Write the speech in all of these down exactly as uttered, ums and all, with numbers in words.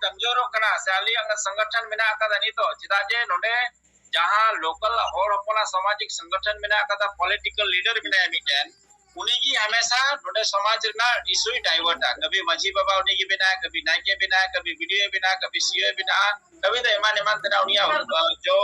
ᱠᱚᱢᱡᱳᱨᱚᱜ ᱠᱟᱱᱟ ᱥᱮ ᱟᱞᱮᱭᱟᱜ ᱚᱱᱟ ᱥᱚᱝᱜᱚᱴᱷᱚᱱ ᱢᱮᱱᱟᱜ ᱟᱠᱟᱫᱟ ᱱᱤᱛᱚᱜ, ᱪᱮᱫᱟᱜ ᱡᱮ ᱱᱚᱰᱮ ᱡᱟᱦᱟᱸ ᱞᱳᱠᱟᱞ ᱦᱚᱲ ᱦᱚᱯᱚᱱᱟᱜ ᱥᱟᱢᱟᱡᱤᱠ ᱥᱚᱝᱜᱚᱴᱷᱚᱱ ᱢᱮᱱᱟᱜ ᱟᱠᱟᱫᱟ, ᱯᱚᱞᱤᱴᱤᱠᱟᱞ ᱞᱤᱰᱟᱨ ᱢᱮᱱᱟᱭᱟ ᱢᱤᱫᱴᱮᱱ, ᱩᱱᱤ ᱜᱮ ᱦᱟᱢᱮᱥᱟ ᱱᱚᱰᱮ ᱥᱚᱢᱟᱡᱽ ᱨᱮᱱᱟᱜ ᱤᱥᱩᱭ ᱰᱟᱭᱵᱷᱟᱨᱴᱟ᱾ ᱠᱟᱵᱷᱤ ᱢᱟᱹᱡᱷᱤ ᱵᱟᱵᱟ ᱩᱱᱤ ᱜᱮ ᱵᱮᱱᱟᱭᱟ, ᱠᱟᱵᱷᱤ ᱱᱟᱭᱠᱮ ᱵᱮᱱᱟᱭᱟ, ᱠᱟᱵᱷᱤ ᱵᱤᱰᱤᱳ ᱵᱮᱱᱟᱜᱼᱟ, ᱠᱟᱵᱷᱤ ᱫᱚ ᱮᱢᱟᱱ ᱮᱢᱟᱱ ᱛᱮᱱᱟᱜ ᱩᱱᱤᱭᱟᱜ ᱡᱚ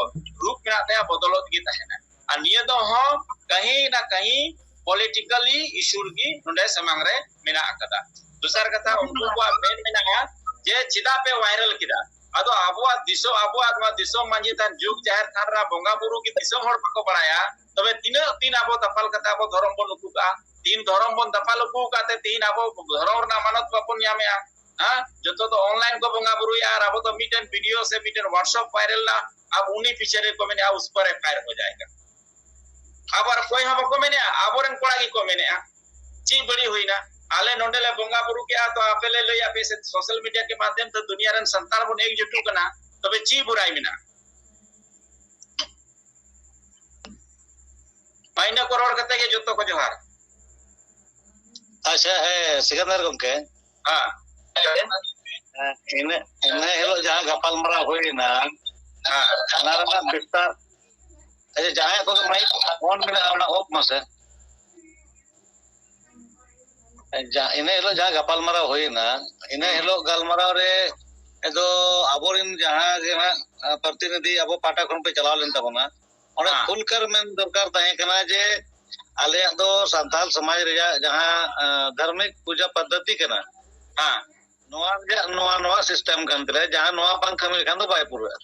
ᱨᱩᱯ ᱢᱮᱱᱟᱜ ᱛᱟᱭᱟ, ᱵᱚᱫᱚᱞᱚᱜ ᱜᱮ ᱛᱟᱦᱮᱱᱟ᱾ ᱟᱨ ᱱᱤᱭᱟᱹ ᱫᱚ ᱦᱚᱸ ᱠᱟᱹᱦᱤ ᱱᱟ ᱠᱟᱹᱦᱤ ᱯᱚᱞᱤᱴᱤᱠᱟᱞᱤ ᱤᱥᱩ ᱨᱮᱜᱮ ᱱᱚᱰᱮ ᱥᱟᱢᱟᱝ ᱨᱮ ᱢᱮᱱᱟᱜ ᱟᱠᱟᱫᱟ᱾ ᱫᱚᱥᱟᱨ ᱠᱟᱛᱷᱟ, ᱩᱱᱠᱩ ᱠᱚᱣᱟᱜ ᱢᱮᱱ ᱢᱮᱱᱟᱜᱼᱟ ᱡᱮ ᱪᱮᱫᱟᱜ ᱯᱮ ᱵᱷᱟᱭᱨᱟᱞ ᱠᱮᱫᱟ? ᱟᱫᱚ ᱟᱵᱚᱣᱟᱜ ᱫᱤᱥᱚᱢ, ᱟᱵᱚᱣᱟᱜ ᱱᱚᱣᱟ ᱫᱤᱥᱚᱢ ᱢᱟᱹᱡᱷᱤ ᱛᱷᱟᱱ, ᱡᱩᱜᱽ ᱡᱟᱦᱮᱨ ᱛᱷᱟᱱ ᱨᱮ ᱵᱚᱸᱜᱟ ᱵᱩᱨᱩ ᱜᱮ ᱫᱤᱥᱚᱢ ᱦᱚᱲ ᱵᱟᱠᱚ ᱵᱟᱲᱟᱭᱟ, ᱛᱚᱵᱮ ᱛᱤᱱᱟᱹᱜ ᱫᱤᱱ ᱟᱵᱚ ᱫᱟᱯᱟᱞ ᱠᱟᱛᱮ ᱟᱵᱚ ᱫᱷᱚᱨᱚᱢ ᱵᱚᱱ ᱩᱠᱩ ᱠᱟᱜᱼᱟ? ᱛᱤᱱ ᱫᱷᱚᱨᱚᱢ ᱵᱚᱱ ᱫᱟᱯᱟᱞ ᱩᱠᱩ ᱠᱟᱛᱮ ᱛᱤᱦᱤᱧ ᱟᱵᱚ ᱫᱷᱚᱨᱚᱢ ᱨᱮᱱᱟᱜ ᱢᱟᱱᱚᱛ ᱵᱟᱵᱚᱱ ᱧᱟᱢᱮᱜᱼᱟ? ᱦᱮᱸ, ᱡᱚᱛᱚ ᱫᱚ ᱚᱱᱞᱟᱭᱤᱱ ᱠᱚ ᱵᱚᱸᱜᱟ ᱵᱩᱨᱩᱭᱟ ᱟᱨ ᱟᱵᱚ ᱫᱚ ᱢᱤᱫᱴᱮᱱ ᱵᱷᱤᱰᱤᱭᱳ ᱥᱮ ᱢᱤᱫᱴᱮᱱ WhatsApp ᱵᱷᱟᱭᱨᱟᱞ ᱱᱟ, ᱟᱵᱚ ᱩᱱᱤ ᱯᱤᱪᱷᱮ ᱨᱮ ᱠᱚ ᱢᱮᱱᱮᱜᱼᱟ, ᱩᱥ ᱯᱟᱨ ᱮᱯᱷ ᱟᱭ ᱟᱨ ᱦᱳ ᱡᱟᱭᱮᱜᱟ᱾ ᱟᱵᱟᱨ ᱚᱠᱚᱭ ᱦᱚᱸ ᱵᱟᱠᱚ ᱢᱮᱱᱮᱜᱼᱟ, ᱟᱵᱚᱨᱮᱱ ᱠᱚᱲᱟ ᱜᱮᱠᱚ ᱢᱮᱱᱮᱜᱼᱟ, ᱪᱮᱫ ᱵᱟᱹᱲᱤᱡ ᱦᱩᱭᱱᱟ? ᱟᱞᱮ ᱱᱚᱰᱮ ᱞᱮ ᱵᱚᱸᱜᱟ ᱵᱩᱨᱩ ᱠᱮᱜᱼᱟ, ᱛᱚ ᱟᱯᱮ ᱞᱮ ᱞᱟᱹᱭ ᱟᱯᱮ ᱥᱮ ᱥᱳᱥᱟᱞ ᱢᱤᱰᱤᱭᱟ ᱠᱮ ᱢᱟᱫᱷᱭᱚᱢ ᱛᱮ ᱫᱩᱱᱤᱭᱟ ᱨᱮᱱ ᱥᱟᱱᱛᱟᱲ ᱵᱚᱱ ᱮᱠᱡᱩᱴᱩᱜ ᱠᱟᱱᱟ, ᱛᱚᱵᱮ ᱪᱮᱫ ᱵᱩᱨᱟᱭ ᱢᱮᱱᱟᱜᱼᱟ? ᱢᱟ ᱤᱱᱟᱹ ᱠᱚ ᱨᱚᱲ ᱠᱟᱛᱮ ᱜᱮ ᱡᱚᱛᱚ ᱠᱚ ᱡᱚᱦᱟᱨ᱾ ᱟᱪᱪᱷᱟ, ᱦᱮᱸ, ᱥᱤᱠᱟᱱᱫᱟᱨ ᱜᱚᱢᱠᱮ᱾ ᱦᱮᱸ᱾ ᱦᱮᱸ, ᱤᱱᱟᱹ, ᱤᱱᱟᱹ ᱦᱤᱞᱳᱜ ᱡᱟᱦᱟᱸ ᱜᱟᱯᱟᱞᱢᱟᱨᱟᱣ ᱦᱩᱭᱮᱱᱟ, ᱦᱮᱸ᱾ ᱚᱱᱟ ᱨᱮᱱᱟᱜ ᱵᱤᱥᱛᱟᱨ, ᱟᱪᱪᱷᱟ, ᱡᱟᱦᱟᱸᱭᱟᱜ ᱠᱚᱫᱚ ᱢᱟᱭᱤᱠ on ᱢᱮᱱᱟᱜᱼᱟ, ᱚᱱᱟ off ᱢᱟᱥᱮ᱾ ᱡᱟ-, ᱤᱱᱟᱹ ᱦᱤᱞᱳᱜ ᱡᱟᱦᱟᱸ ᱜᱟᱯᱟᱞᱢᱟᱨᱟᱣ ᱦᱩᱭᱮᱱᱟ, ᱤᱱᱟᱹ ᱦᱤᱞᱳᱜ ᱜᱟᱞᱢᱟᱨᱟᱣ ᱨᱮ ᱫᱚ ᱟᱵᱚᱨᱮᱱ ᱡᱟᱦᱟᱸ ᱜᱮ ᱦᱟᱸᱜ, ᱟ, ᱯᱨᱚᱛᱤᱱᱤᱫᱷᱤ ᱟᱵᱚ ᱯᱟᱦᱴᱟ ᱠᱷᱚᱱ ᱯᱮ ᱪᱟᱞᱟᱣ ᱞᱮᱱ ᱛᱟᱵᱚᱱᱟ, ᱚᱸᱰᱮ ᱦᱮᱸ᱾ ᱠᱷᱩᱞᱠᱟᱨ ᱢᱮᱱ ᱫᱚᱨᱠᱟᱨ ᱛᱟᱦᱮᱸ ᱠᱟᱱᱟ ᱡᱮ ᱟᱞᱮᱭᱟᱜ ᱫᱚ ᱥᱟᱱᱛᱟᱞ ᱥᱚᱢᱟᱡᱽ ᱨᱮᱭᱟᱜ ᱡᱟᱦᱟᱸ, ᱟ, ᱫᱷᱟᱨᱢᱤᱠ ᱯᱩᱡᱟ ᱯᱚᱫᱽᱫᱷᱚᱛᱤ ᱠᱟᱱᱟ, ᱦᱮᱸ᱾ ᱱᱚᱣᱟ ᱨᱮᱭᱟᱜ ᱱᱚᱣᱟ, ᱱᱚᱣᱟ system ᱠᱟᱱ ᱛᱟᱞᱮᱭᱟ, ᱡᱟᱦᱟᱸ ᱱᱚᱣᱟ ᱵᱟᱝ ᱠᱟᱹᱢᱤ ᱞᱮᱠᱷᱟᱱ ᱫᱚ ᱵᱟᱭ ᱯᱩᱨᱟᱹᱜᱼᱟ᱾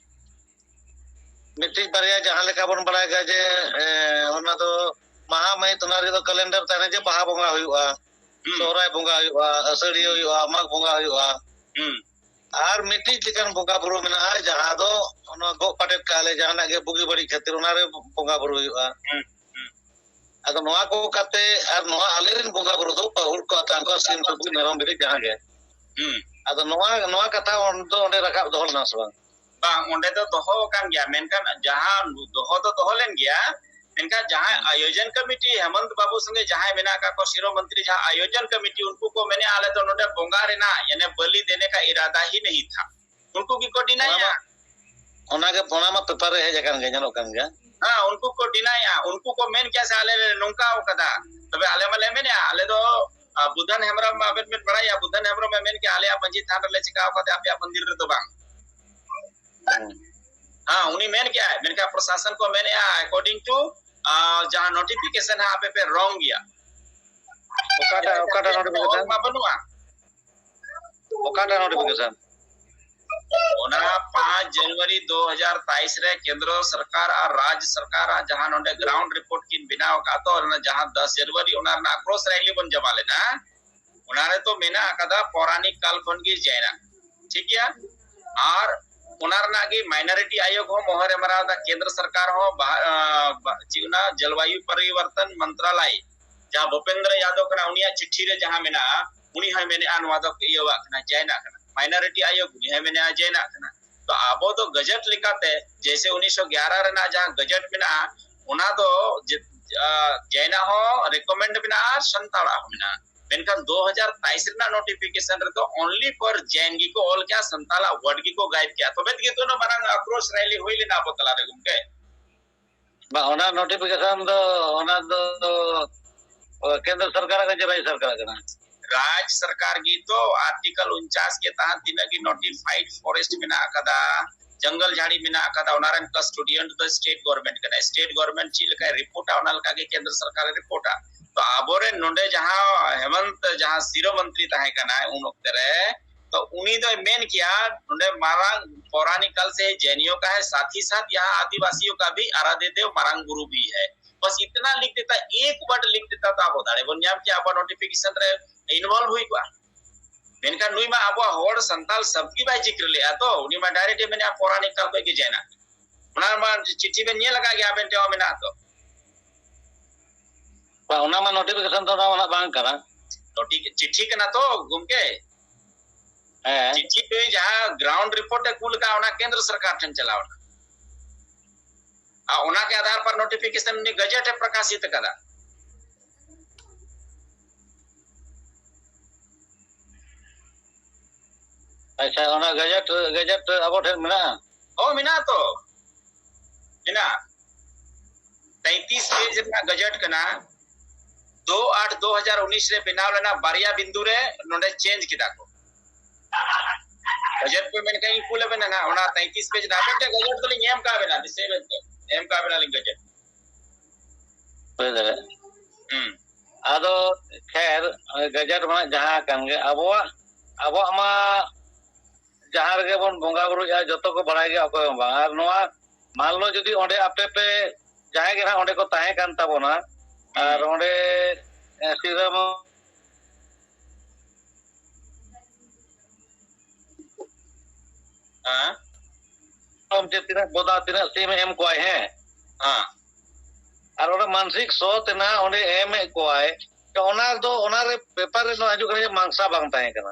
ᱢᱤᱫᱴᱤᱡ ᱵᱟᱨᱭᱟ ᱡᱟᱦᱟᱸ ᱞᱮᱠᱟ ᱵᱚᱱ ᱵᱟᱲᱟᱭ ᱠᱟᱜ ᱡᱮ, ᱮ, ᱚᱱᱟ ᱫᱚ ᱢᱟᱦᱟ ᱢᱟᱹᱦᱤᱛ, ᱚᱱᱟ ᱨᱮᱫᱚ calendar ᱛᱟᱦᱮᱱᱟ ᱡᱮ ᱵᱟᱦᱟ ᱵᱚᱸᱜᱟ ᱦᱩᱭᱩᱜᱼᱟ, ᱦᱩᱸ᱾ ᱥᱚᱦᱨᱟᱭ ᱵᱚᱸᱜᱟ ᱦᱩᱭᱩᱜᱼᱟ, ᱟᱹᱥᱟᱹᱲᱤᱭᱟᱹ ᱦᱩᱭᱩᱜᱼᱟ, ᱢᱟᱜᱽ ᱵᱚᱸᱜᱟ ᱦᱩᱭᱩᱜᱼᱟ᱾ ᱦᱩᱸ᱾ ᱟᱨ ᱢᱤᱫᱴᱤᱡ ᱞᱮᱠᱟᱱ ᱵᱚᱸᱜᱟ ᱵᱩᱨᱩ ᱢᱮᱱᱟᱜᱼᱟ, ᱡᱟᱦᱟᱸ ᱫᱚ ᱚᱱᱟ ᱜᱚᱜ ᱯᱟᱴᱮᱫ ᱠᱟᱜᱼᱟ ᱞᱮ, ᱡᱟᱦᱟᱸᱱᱟᱜ ᱜᱮ ᱵᱩᱜᱤ ᱵᱟᱹᱲᱤᱡ ᱠᱷᱟᱹᱛᱤᱨ ᱚᱱᱟᱨᱮ ᱵᱚᱸᱜᱟ ᱵᱩᱨᱩ ᱦᱩᱭᱩᱜᱼᱟ᱾ ᱦᱩᱸ, ᱦᱩᱸ᱾ ᱟᱫᱚ ᱱᱚᱣᱟ ᱠᱚ ᱠᱟᱛᱮ ᱟᱨ ᱱᱚᱣᱟ ᱟᱞᱮᱨᱮᱱ ᱵᱚᱸᱜᱟ ᱵᱩᱨᱩ ᱫᱚ ᱯᱟᱹᱦᱩᱲ ᱠᱚ ᱟᱛᱟᱝ ᱠᱚᱣᱟ, ᱥᱤᱢ ᱥᱩᱠᱨᱤ ᱢᱮᱨᱚᱢ ᱵᱷᱤᱰᱤ ᱡᱟᱦᱟᱸ ᱜᱮ᱾ ᱦᱩᱸ᱾ ᱟᱫᱚ ᱱᱚᱣᱟ, ᱱᱚᱣᱟ ᱠᱟᱛᱷᱟ ᱚᱸᱰᱮ ᱫᱚ ᱚᱸᱰᱮ ᱨᱟᱠᱟᱵ ᱫᱚᱦᱚ ᱞᱮᱱᱟ ᱥᱮ ᱵᱟᱝ? ᱵᱟᱝ, ᱚᱸᱰᱮ ᱫᱚ ᱫᱚᱦᱚ ᱟᱠᱟᱱ ᱜᱮᱭᱟ, ᱢᱮᱱᱠᱷᱟᱱ ᱡᱟᱦᱟᱸ ᱫᱚᱦᱚ ᱫᱚ ᱫᱚᱦᱚ ᱞᱮᱱ ᱜᱮᱭᱟ, ᱢᱮᱱᱠᱷᱟᱱ ᱡᱟᱦᱟᱸᱭ ᱟᱭᱳᱡᱚᱱ ᱠᱚᱢᱤᱴᱤ, ᱦᱮᱢᱚᱱᱛ ᱵᱟᱵᱩ ᱥᱚᱸᱜᱮ ᱡᱟᱦᱟᱸᱭ ᱢᱮᱱᱟᱜ ᱟᱠᱟᱫ ᱠᱚ ᱥᱤᱨᱚ ᱢᱚᱱᱛᱨᱤ, ᱡᱟᱦᱟᱸ ᱟᱭᱳᱡᱚᱱ ᱠᱚᱢᱤᱴᱤ, ᱩᱱᱠᱩ ᱠᱚ ᱢᱮᱱᱮᱜᱼᱟ, "ᱟᱞᱮ ᱫᱚ ᱱᱚᱰᱮ ᱵᱚᱸᱜᱟ ᱨᱮᱱᱟᱜ, ᱭᱟᱱᱮ ᱵᱚᱞᱤ ᱫᱮᱱᱮ ᱠᱟ ᱤᱨᱟᱫᱟ ᱦᱤ ᱱᱟᱦᱤ ᱛᱷᱟ", ᱩᱱᱠᱩ ᱜᱮᱠᱚ ᱰᱤᱱᱟᱭᱟ᱾ ᱚᱱᱟᱜᱮ, ᱚᱱᱟ ᱢᱟ ᱯᱮᱯᱟᱨ ᱨᱮ ᱦᱮᱡ ᱟᱠᱟᱱ ᱜᱮ, ᱧᱮᱞᱚᱜ ᱠᱟᱱ ᱜᱮᱭᱟ᱾ ᱦᱮᱸ, ᱩᱱᱠᱩ ᱠᱚ ᱰᱤᱱᱟᱭᱟ, ᱩᱱᱠᱩ ᱠᱚ ᱢᱮᱱ ᱠᱮᱭᱟ ᱥᱮ ᱟᱞᱮ ᱞᱮ ᱱᱚᱝᱠᱟ ᱟᱠᱟᱫᱟ, ᱛᱚᱵᱮ ᱟᱞᱮ ᱢᱟᱞᱮ ᱢᱮᱱᱮᱜᱼᱟ, ᱟᱞᱮ ᱫᱚ, ᱟ, ᱵᱩᱫᱷᱟᱱ ᱦᱮᱢᱵᱨᱚᱢ ᱢᱟ ᱟᱵᱮᱱ ᱵᱮᱱ ᱵᱟᱲᱟᱭᱟ, ᱵᱩᱫᱷᱟᱱ ᱦᱮᱢᱵᱨᱚᱢ ᱮ ᱢᱮᱱ ᱠᱮᱜᱼᱟ, "ᱟᱞᱮᱭᱟᱜ ᱢᱟᱹᱡᱷᱤ ᱛᱷᱟᱱ ᱨᱮᱞᱮ ᱪᱤᱠᱟᱹ ᱟᱠᱟᱫᱟ, ᱟᱯᱮᱭᱟᱜ ᱢᱚᱱᱫᱤᱨ ᱨᱮᱫᱚ ᱵᱟᱝ?" ᱦᱩᱸ᱾ ᱦᱮᱸ, ᱩᱱᱤ ᱢᱮᱱ ᱠᱮᱜᱼᱟᱭ, ᱢᱮᱱᱠᱷᱟᱱ ᱯᱨᱚᱥᱟᱥᱚᱱ ᱠᱚ ᱢᱮᱱᱮᱜᱼᱟ, according to, ᱟ, ᱡᱟᱦᱟᱸ notification ᱦᱟᱸᱜ ᱟᱯᱮ ᱯᱮ wrong ᱜᱮᱭᱟ᱾ ᱚᱠᱟᱴᱟᱜ, ᱚᱠᱟᱴᱟᱜ ᱟᱯᱮᱭᱟᱜ ᱫᱚ ᱚᱞ notification? ᱢᱟ ᱵᱟᱹᱱᱩᱜᱼᱟ᱾ ᱚᱠᱟᱴᱟᱜ notification? ᱚᱱᱟ ᱯᱟᱸᱪ ᱡᱟᱱᱩᱣᱟᱨᱤ ᱫᱩ ᱦᱟᱡᱟᱨ ᱛᱮᱭᱤᱥ ᱨᱮ ᱠᱮᱱᱫᱨᱚ ᱥᱚᱨᱠᱟᱨ ᱟᱨ ᱨᱟᱡᱽ ᱥᱚᱨᱠᱟᱨ ᱟᱜ ᱡᱟᱦᱟᱸ ᱱᱚᱰᱮ ground report ᱠᱤᱱ ᱵᱮᱱᱟᱣ ᱟᱠᱟᱫ, ᱛᱚ ᱚᱱᱟ ᱡᱟᱦᱟᱸ ᱫᱚᱥ ᱡᱟᱱᱩᱣᱟᱨᱤ ᱚᱱᱟ ᱨᱮᱱᱟᱜ ᱟᱠᱨᱳᱥ ᱨᱮᱞᱤ ᱵᱚᱱ ᱡᱚᱢᱟ ᱞᱮᱫᱟ, ᱚᱱᱟ ᱨᱮ ᱛᱚ ᱢᱮᱱᱟᱜ ᱟᱠᱟᱫᱟ ᱯᱳᱨᱟᱱᱤᱠ ᱠᱟᱞ ᱠᱷᱚᱱ ᱜᱮ ᱡᱮᱱᱟ, ᱴᱷᱤᱠ ᱜᱮᱭᱟ᱾ ᱟᱨ ᱚᱱᱟ ᱨᱮᱱᱟᱜ ᱜᱮ minority ᱟᱭᱳᱜᱽ ᱦᱚᱸ ᱢᱚᱦᱚᱨ ᱮ ᱢᱟᱨᱟᱣ ᱮᱫᱟ, ᱠᱮᱱᱫᱨᱚ ᱥᱚᱨᱠᱟᱨ ᱦᱚᱸ ᱵᱟ-, ᱟ, ᱵᱟ-, ᱪᱮᱫ ᱚᱱᱟ ᱡᱚᱞᱣᱟᱭᱩ ᱯᱚᱨᱤᱵᱚᱨᱛᱚᱱ ᱢᱚᱱᱛᱨᱟᱞᱚᱭ, ᱡᱟᱦᱟᱸ ᱵᱷᱩᱯᱮᱱᱫᱨᱚ ᱭᱟᱫᱚᱵ ᱠᱟᱱᱟ, ᱩᱱᱤᱭᱟᱜ ᱪᱤᱴᱷᱤ ᱨᱮ ᱡᱟᱦᱟᱸ ᱢᱮᱱᱟᱜᱼᱟ, ᱩᱱᱤ ᱦᱚᱸᱭ ᱢᱮᱱᱮᱜᱼᱟ ᱱᱚᱣᱟ ᱫᱚ ᱤᱭᱟᱹᱣᱟᱜ ᱠᱟᱱᱟ, ᱡᱮᱱᱟᱜ ᱠᱟᱱᱟ᱾ Minority ᱟᱭᱳᱜᱽ, ᱩᱱᱤ ᱦᱚᱸᱭ ᱢᱮᱱᱮᱜᱼᱟ ᱡᱮᱱᱟᱜ ᱠᱟᱱᱟ᱾ ᱛᱚ ᱟᱵᱚ ᱫᱚ ᱜᱟᱡᱮᱴ ᱞᱮᱠᱟᱛᱮ ᱡᱮᱭᱥᱮ ᱩᱱᱤᱥᱥᱚ ᱜᱭᱟᱨᱟ ᱨᱮᱱᱟᱜ ᱡᱟᱦᱟᱸ ᱜᱟᱡᱮᱴ ᱢᱮᱱᱟᱜᱼᱟ, ᱚᱱᱟ ᱫᱚ ᱡᱮ-, ᱟ, ᱡᱮᱱᱟᱜ ᱦᱚᱸ recommend ᱢᱮᱱᱟᱜᱼᱟ ᱟᱨ ᱥᱟᱱᱛᱟᱲᱟᱜ ᱦᱚᱸ ᱢᱮᱱᱟᱜᱼᱟ᱾ ᱢᱮᱱᱠᱷᱟᱱ ᱫᱩ ᱦᱟᱡᱟᱨ ᱛᱮᱭᱤᱥ ᱨᱮᱱᱟᱜ notification ᱨᱮᱫᱚ only for ᱡᱮᱱ ᱜᱮᱠᱚ ᱚᱞ ᱠᱮᱜᱼᱟ, ᱥᱟᱱᱛᱟᱲᱟᱜ word ᱜᱮᱠᱚ ᱜᱟᱭᱮᱵ ᱠᱮᱜᱼᱟ᱾ ᱛᱚᱵᱮ ᱛᱮᱜᱮ ᱛᱚ ᱩᱱᱟᱹᱜ ᱢᱟᱨᱟᱝ ᱟᱠᱨᱳᱥ ᱨᱮᱞᱤ ᱦᱩᱭ ᱞᱮᱱᱟ ᱟᱵᱚ ᱛᱟᱞᱟᱨᱮ, ᱜᱚᱢᱠᱮ᱾ ᱵᱟᱝ, ᱚᱱᱟ notification ᱫᱚ, ᱚᱱᱟ ᱫᱚ, ᱚ, ᱠᱮᱱᱫᱨᱚ ᱥᱚᱨᱠᱟᱨᱟᱜ ᱠᱟᱱᱟ ᱪᱮ ᱨᱟᱡᱽ ᱥᱚᱨᱠᱟᱨᱟᱜ ᱠᱟᱱᱟ? ᱨᱟᱡᱽ ᱥᱚᱨᱠᱟᱨ ᱜᱮ ᱛᱚ ᱟᱨᱴᱤᱠᱟᱞ ᱩᱱᱪᱟᱥ ᱜᱮ ᱛᱟᱦᱮᱸ, ᱛᱤᱱᱟᱹᱜ ᱜᱮ notified forest ᱢᱮᱱᱟᱜ ᱟᱠᱟᱫᱟ, ᱡᱚᱝᱜᱚᱞ ᱡᱷᱟᱲᱤ ᱢᱮᱱᱟᱜ ᱟᱠᱟᱫᱟ, ᱚᱱᱟ ᱨᱮᱱ custodian ᱫᱚ state government ᱠᱟᱱᱟᱭ᱾ State government ᱪᱮᱫ ᱞᱮᱠᱟᱭ ᱨᱤᱯᱳᱨᱴᱟ, ᱚᱱᱟ ᱞᱮᱠᱟ ᱜᱮ ᱠᱮᱱᱫᱨᱚ ᱥᱚᱨᱠᱟᱨᱮ ᱨᱤᱯᱳᱨᱴᱟ᱾ ᱛᱚ ᱟᱵᱚᱨᱮᱱ ᱱᱚᱰᱮ ᱡᱟᱦᱟᱸ ᱦᱮᱢᱚᱱᱛ, ᱡᱟᱦᱟᱸ ᱥᱤᱨᱟᱹ ᱢᱚᱱᱛᱨᱤ ᱛᱟᱦᱮᱸ ᱠᱟᱱᱟᱭ ᱩᱱ ᱚᱠᱛᱮ ᱨᱮ, ᱛᱚ ᱩᱱᱤ ᱫᱚᱭ ᱢᱮᱱ ᱠᱮᱭᱟ ᱱᱚᱰᱮ ᱢᱟᱨᱟᱝ ᱯᱳᱨᱟᱱᱤᱠ ᱠᱟᱞ ᱥᱮ ᱡᱮᱱᱤᱭᱚ ᱠᱟ ᱦᱮ, ᱥᱟᱛ ᱦᱤ ᱥᱟᱛ ᱭᱟᱦᱟᱸ ᱟᱫᱤᱵᱟᱥᱤᱭᱚ ᱠᱟ ᱵᱷᱤ ᱟᱨᱟᱫᱷᱭᱚ ᱫᱮᱵ ᱢᱟᱨᱟᱝ ᱵᱩᱨᱩ ᱵᱷᱤ ᱦᱮ᱾ ᱵᱟᱥ ᱤᱛᱱᱟ ᱞᱤᱠᱷ ᱫᱮᱛᱟ, ᱮᱠ ᱣᱟᱨᱰ ᱞᱤᱠᱷ ᱫᱮᱛᱟ ᱛᱚ ᱟᱵᱚ ᱫᱟᱲᱮ ᱵᱚᱱ ᱧᱟᱢ ᱠᱮᱭᱟ, ᱟᱵᱚ notification ᱨᱮ involve ᱦᱩᱭ ᱠᱚᱜᱼᱟ᱾ ᱢᱮᱱᱠᱷᱟᱱ ᱱᱩᱭ ᱢᱟ ᱟᱵᱚᱣᱟᱜ ᱦᱚᱲ ᱥᱟᱱᱛᱟᱞ ᱥᱟᱵ ᱜᱮ ᱵᱟᱭ ᱡᱤᱠᱨ ᱞᱮᱜᱼᱟ, ᱛᱚ ᱩᱱᱤ ᱢᱟ direct ᱮ ᱢᱮᱱᱮᱜᱼᱟ ᱯᱳᱨᱟᱱᱤᱠ ᱠᱟᱞ ᱠᱷᱚᱡ ᱜᱮ ᱡᱮᱱᱟ᱾ ᱚᱱᱟ ᱢᱟ ᱪᱤᱴᱷᱤ ᱵᱮᱱ ᱧᱮᱞ ᱟᱠᱟᱫ ᱜᱮᱭᱟ, ᱟᱵᱮᱱ ᱴᱷᱮᱱ ᱦᱚᱸ ᱢᱮᱱᱟᱜ ᱛᱚ᱾ ᱵᱟᱝ, ᱚᱱᱟ ᱢᱟ notification ᱫᱚ ᱚᱱᱟ ᱢᱟ ᱵᱟᱝ ᱠᱟᱱᱟ᱾ ᱱᱚᱴᱤ-, ᱪᱤᱴᱷᱤ ᱠᱟᱱᱟ ᱛᱚ ᱜᱚᱢᱠᱮ᱾ ᱦᱮᱸ᱾ ᱪᱤᱴᱷᱤ ᱱᱩᱭ ᱡᱟᱦᱟᱸ ground report ᱮ ᱠᱩᱞ ᱠᱟᱜᱼᱟ, ᱚᱱᱟ ᱠᱮᱱᱫᱨᱚ ᱥᱚᱨᱠᱟᱨ ᱴᱷᱮᱱ ᱪᱟᱞᱟᱣ ᱮᱱᱟ᱾ ᱟᱨ ᱚᱱᱟ ᱜᱮ ᱟᱫᱷᱟᱨ ᱯᱟᱨ ᱱᱳᱴᱤᱯᱷᱤᱠᱮᱥᱚᱱ ᱩᱱᱤ ᱜᱟᱡᱮᱴ ᱮ ᱯᱨᱚᱠᱟᱥᱤᱛ ᱟᱠᱟᱫᱟ᱾ ᱟᱪᱪᱷᱟ, ᱚᱱᱟ ᱜᱟᱡᱮᱴ, ᱜᱟᱡᱮᱴ ᱟᱵᱚ ᱴᱷᱮᱱ ᱢᱮᱱᱟᱜᱼᱟ? ᱦᱚᱸ, ᱢᱮᱱᱟᱜᱼᱟ ᱛᱚ, ᱢᱮᱱᱟᱜᱼᱟ᱾ ᱛᱮᱸᱭᱛᱤᱥ ᱯᱮᱡᱽ ᱨᱮᱱᱟᱜ ᱜᱟᱡᱮᱴ ᱠᱟᱱᱟ, ᱫᱩ ᱟᱴ ᱫᱩ ᱦᱟᱡᱟᱨ ᱩᱱᱤᱥ ᱨᱮ ᱵᱮᱱᱟᱣ ᱞᱮᱱᱟ, ᱵᱟᱨᱭᱟ ᱵᱤᱱᱫᱩ ᱨᱮ ᱱᱚᱰᱮ ᱪᱮᱧᱡᱽ ᱠᱮᱫᱟ ᱠᱚ᱾ ᱜᱟᱡᱮᱴ ᱯᱮ ᱢᱮᱱᱠᱷᱟᱱ ᱤᱧ ᱠᱩᱞ ᱟᱵᱮᱱᱟ ᱱᱟᱦᱟᱜ, ᱚᱱᱟ ᱛᱮᱸᱭᱛᱤᱥ ᱯᱮᱡᱽ ᱨᱮ ᱟᱵᱮᱱ ᱴᱷᱮᱱ ᱜᱟᱡᱮᱴ ᱫᱚᱞᱤᱧ ᱮᱢ ᱠᱟᱜ ᱵᱮᱱᱟ, ᱫᱤᱥᱟᱹᱭ ᱵᱮᱱ ᱛᱚ, ᱮᱢ ᱠᱟᱜ ᱵᱮᱱᱟᱞᱤᱧ ᱜᱟᱡᱮᱴ᱾ ᱦᱩᱭ ᱫᱟᱲᱮᱭᱟᱜᱼᱟ᱾ ᱦᱩᱸ᱾ ᱟᱫᱚ ᱠᱷᱮᱨ, ᱜᱟᱡᱮᱴ ᱢᱟ ᱡᱟᱦᱟᱸ ᱠᱟᱱ ᱜᱮ, ᱟᱵᱚᱣᱟᱜ, ᱟᱵᱚᱣᱟᱜ ᱢᱟ ᱡᱟᱦᱟᱸ ᱨᱮᱜᱮ ᱵᱚᱱ ᱵᱚᱸᱜᱟ ᱵᱩᱨᱩᱭᱟ, ᱡᱚᱛᱚ ᱠᱚ ᱵᱟᱲᱟᱭ ᱜᱮᱭᱟ, ᱚᱠᱚᱭ ᱦᱚᱸ ᱵᱟᱝ᱾ ᱟᱨ ᱱᱚᱣᱟ ᱢᱟᱱ ᱞᱚ ᱡᱩᱫᱤ ᱚᱸᱰᱮ ᱟᱯᱮ ᱯᱮ, ᱡᱟᱦᱟᱸᱭ ᱜᱮ ᱱᱟᱦᱟᱜ ᱚᱸᱰᱮ ᱠᱚ ᱛᱟᱦᱮᱸ ᱠᱟᱱ ᱛᱟᱵᱚᱱᱟ, ᱟᱨ ᱦᱩᱸ᱾ ᱚᱸᱰᱮ, ᱮ, ᱥᱤᱨᱟᱹᱢ ᱦᱮᱸ? ᱡᱮ ᱛᱤᱱᱟᱹᱜ ᱵᱚᱫᱟ, ᱛᱤᱱᱟᱹᱜ ᱥᱤᱢ ᱮ ᱮᱢ ᱠᱚᱣᱟᱭ, ᱦᱮᱸ? ᱦᱮᱸ᱾ ᱟᱨ ᱚᱸᱰᱮ ᱢᱟᱱᱥᱤᱠ ᱥᱚ ᱛᱮᱱᱟᱜ ᱚᱸᱰᱮ ᱮᱢᱮᱫ ᱠᱚᱣᱟᱭ, ᱛᱚ ᱚᱱᱟ ᱫᱚ, ᱚᱱᱟ ᱨᱮ ᱵᱮᱯᱟᱨ ᱨᱮ ᱱᱚᱣᱟ ᱦᱤᱡᱩᱜ ᱠᱟᱱᱟ ᱡᱮ ᱢᱟᱝᱥᱟ ᱵᱟᱝ ᱛᱟᱦᱮᱸ ᱠᱟᱱᱟ᱾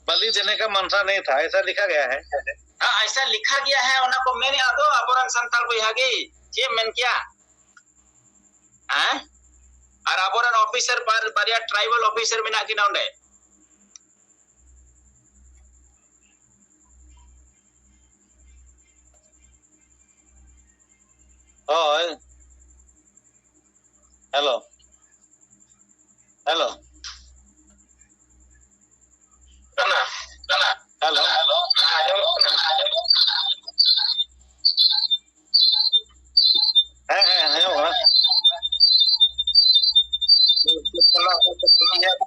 ᱵᱟᱞᱤ ᱫᱮᱱᱮ ᱠᱟ ᱢᱟᱝᱥᱟ ᱱᱮᱦᱤ ᱛᱷᱟ, ᱮᱥᱟ ᱞᱤᱠᱷᱟ ᱜᱟᱭᱟ ᱦᱮ᱾ ᱦᱮᱸ, ᱟᱭᱥᱟ ᱞᱤᱠᱷᱟ ᱜᱟᱭᱟ ᱦᱮ, ᱚᱱᱟ ᱠᱚ ᱢᱮᱱᱮᱜᱼᱟ ᱫᱚ ᱟᱵᱚᱨᱮᱱ ᱥᱟᱱᱛᱟᱲ ᱵᱚᱭᱦᱟ ᱜᱮ᱾ ᱪᱮᱫ ᱮᱢ ᱢᱮᱱ ᱠᱮᱭᱟ? ᱦᱮᱸ? ᱟᱨ ᱟᱵᱚᱨᱮᱱ ᱚᱯᱷᱤᱥᱟᱨ, ᱵᱟᱨ-, ᱵᱟᱨᱭᱟ ᱴᱨᱟᱭᱵᱟᱞ ᱚᱯᱷᱤᱥᱟᱨ ᱢᱮᱱᱟᱜ ᱠᱤᱱᱟ ᱚᱸᱰᱮ᱾ ᱦᱳᱭ᱾ ᱦᱮᱞᱳ᱾ ᱦᱮᱞᱳ᱾ ᱦᱮᱞᱳ᱾ ᱦᱮᱸ, ᱦᱮᱸ, ᱟᱸᱡᱚᱢᱚᱜ ᱠᱟᱱᱟ᱾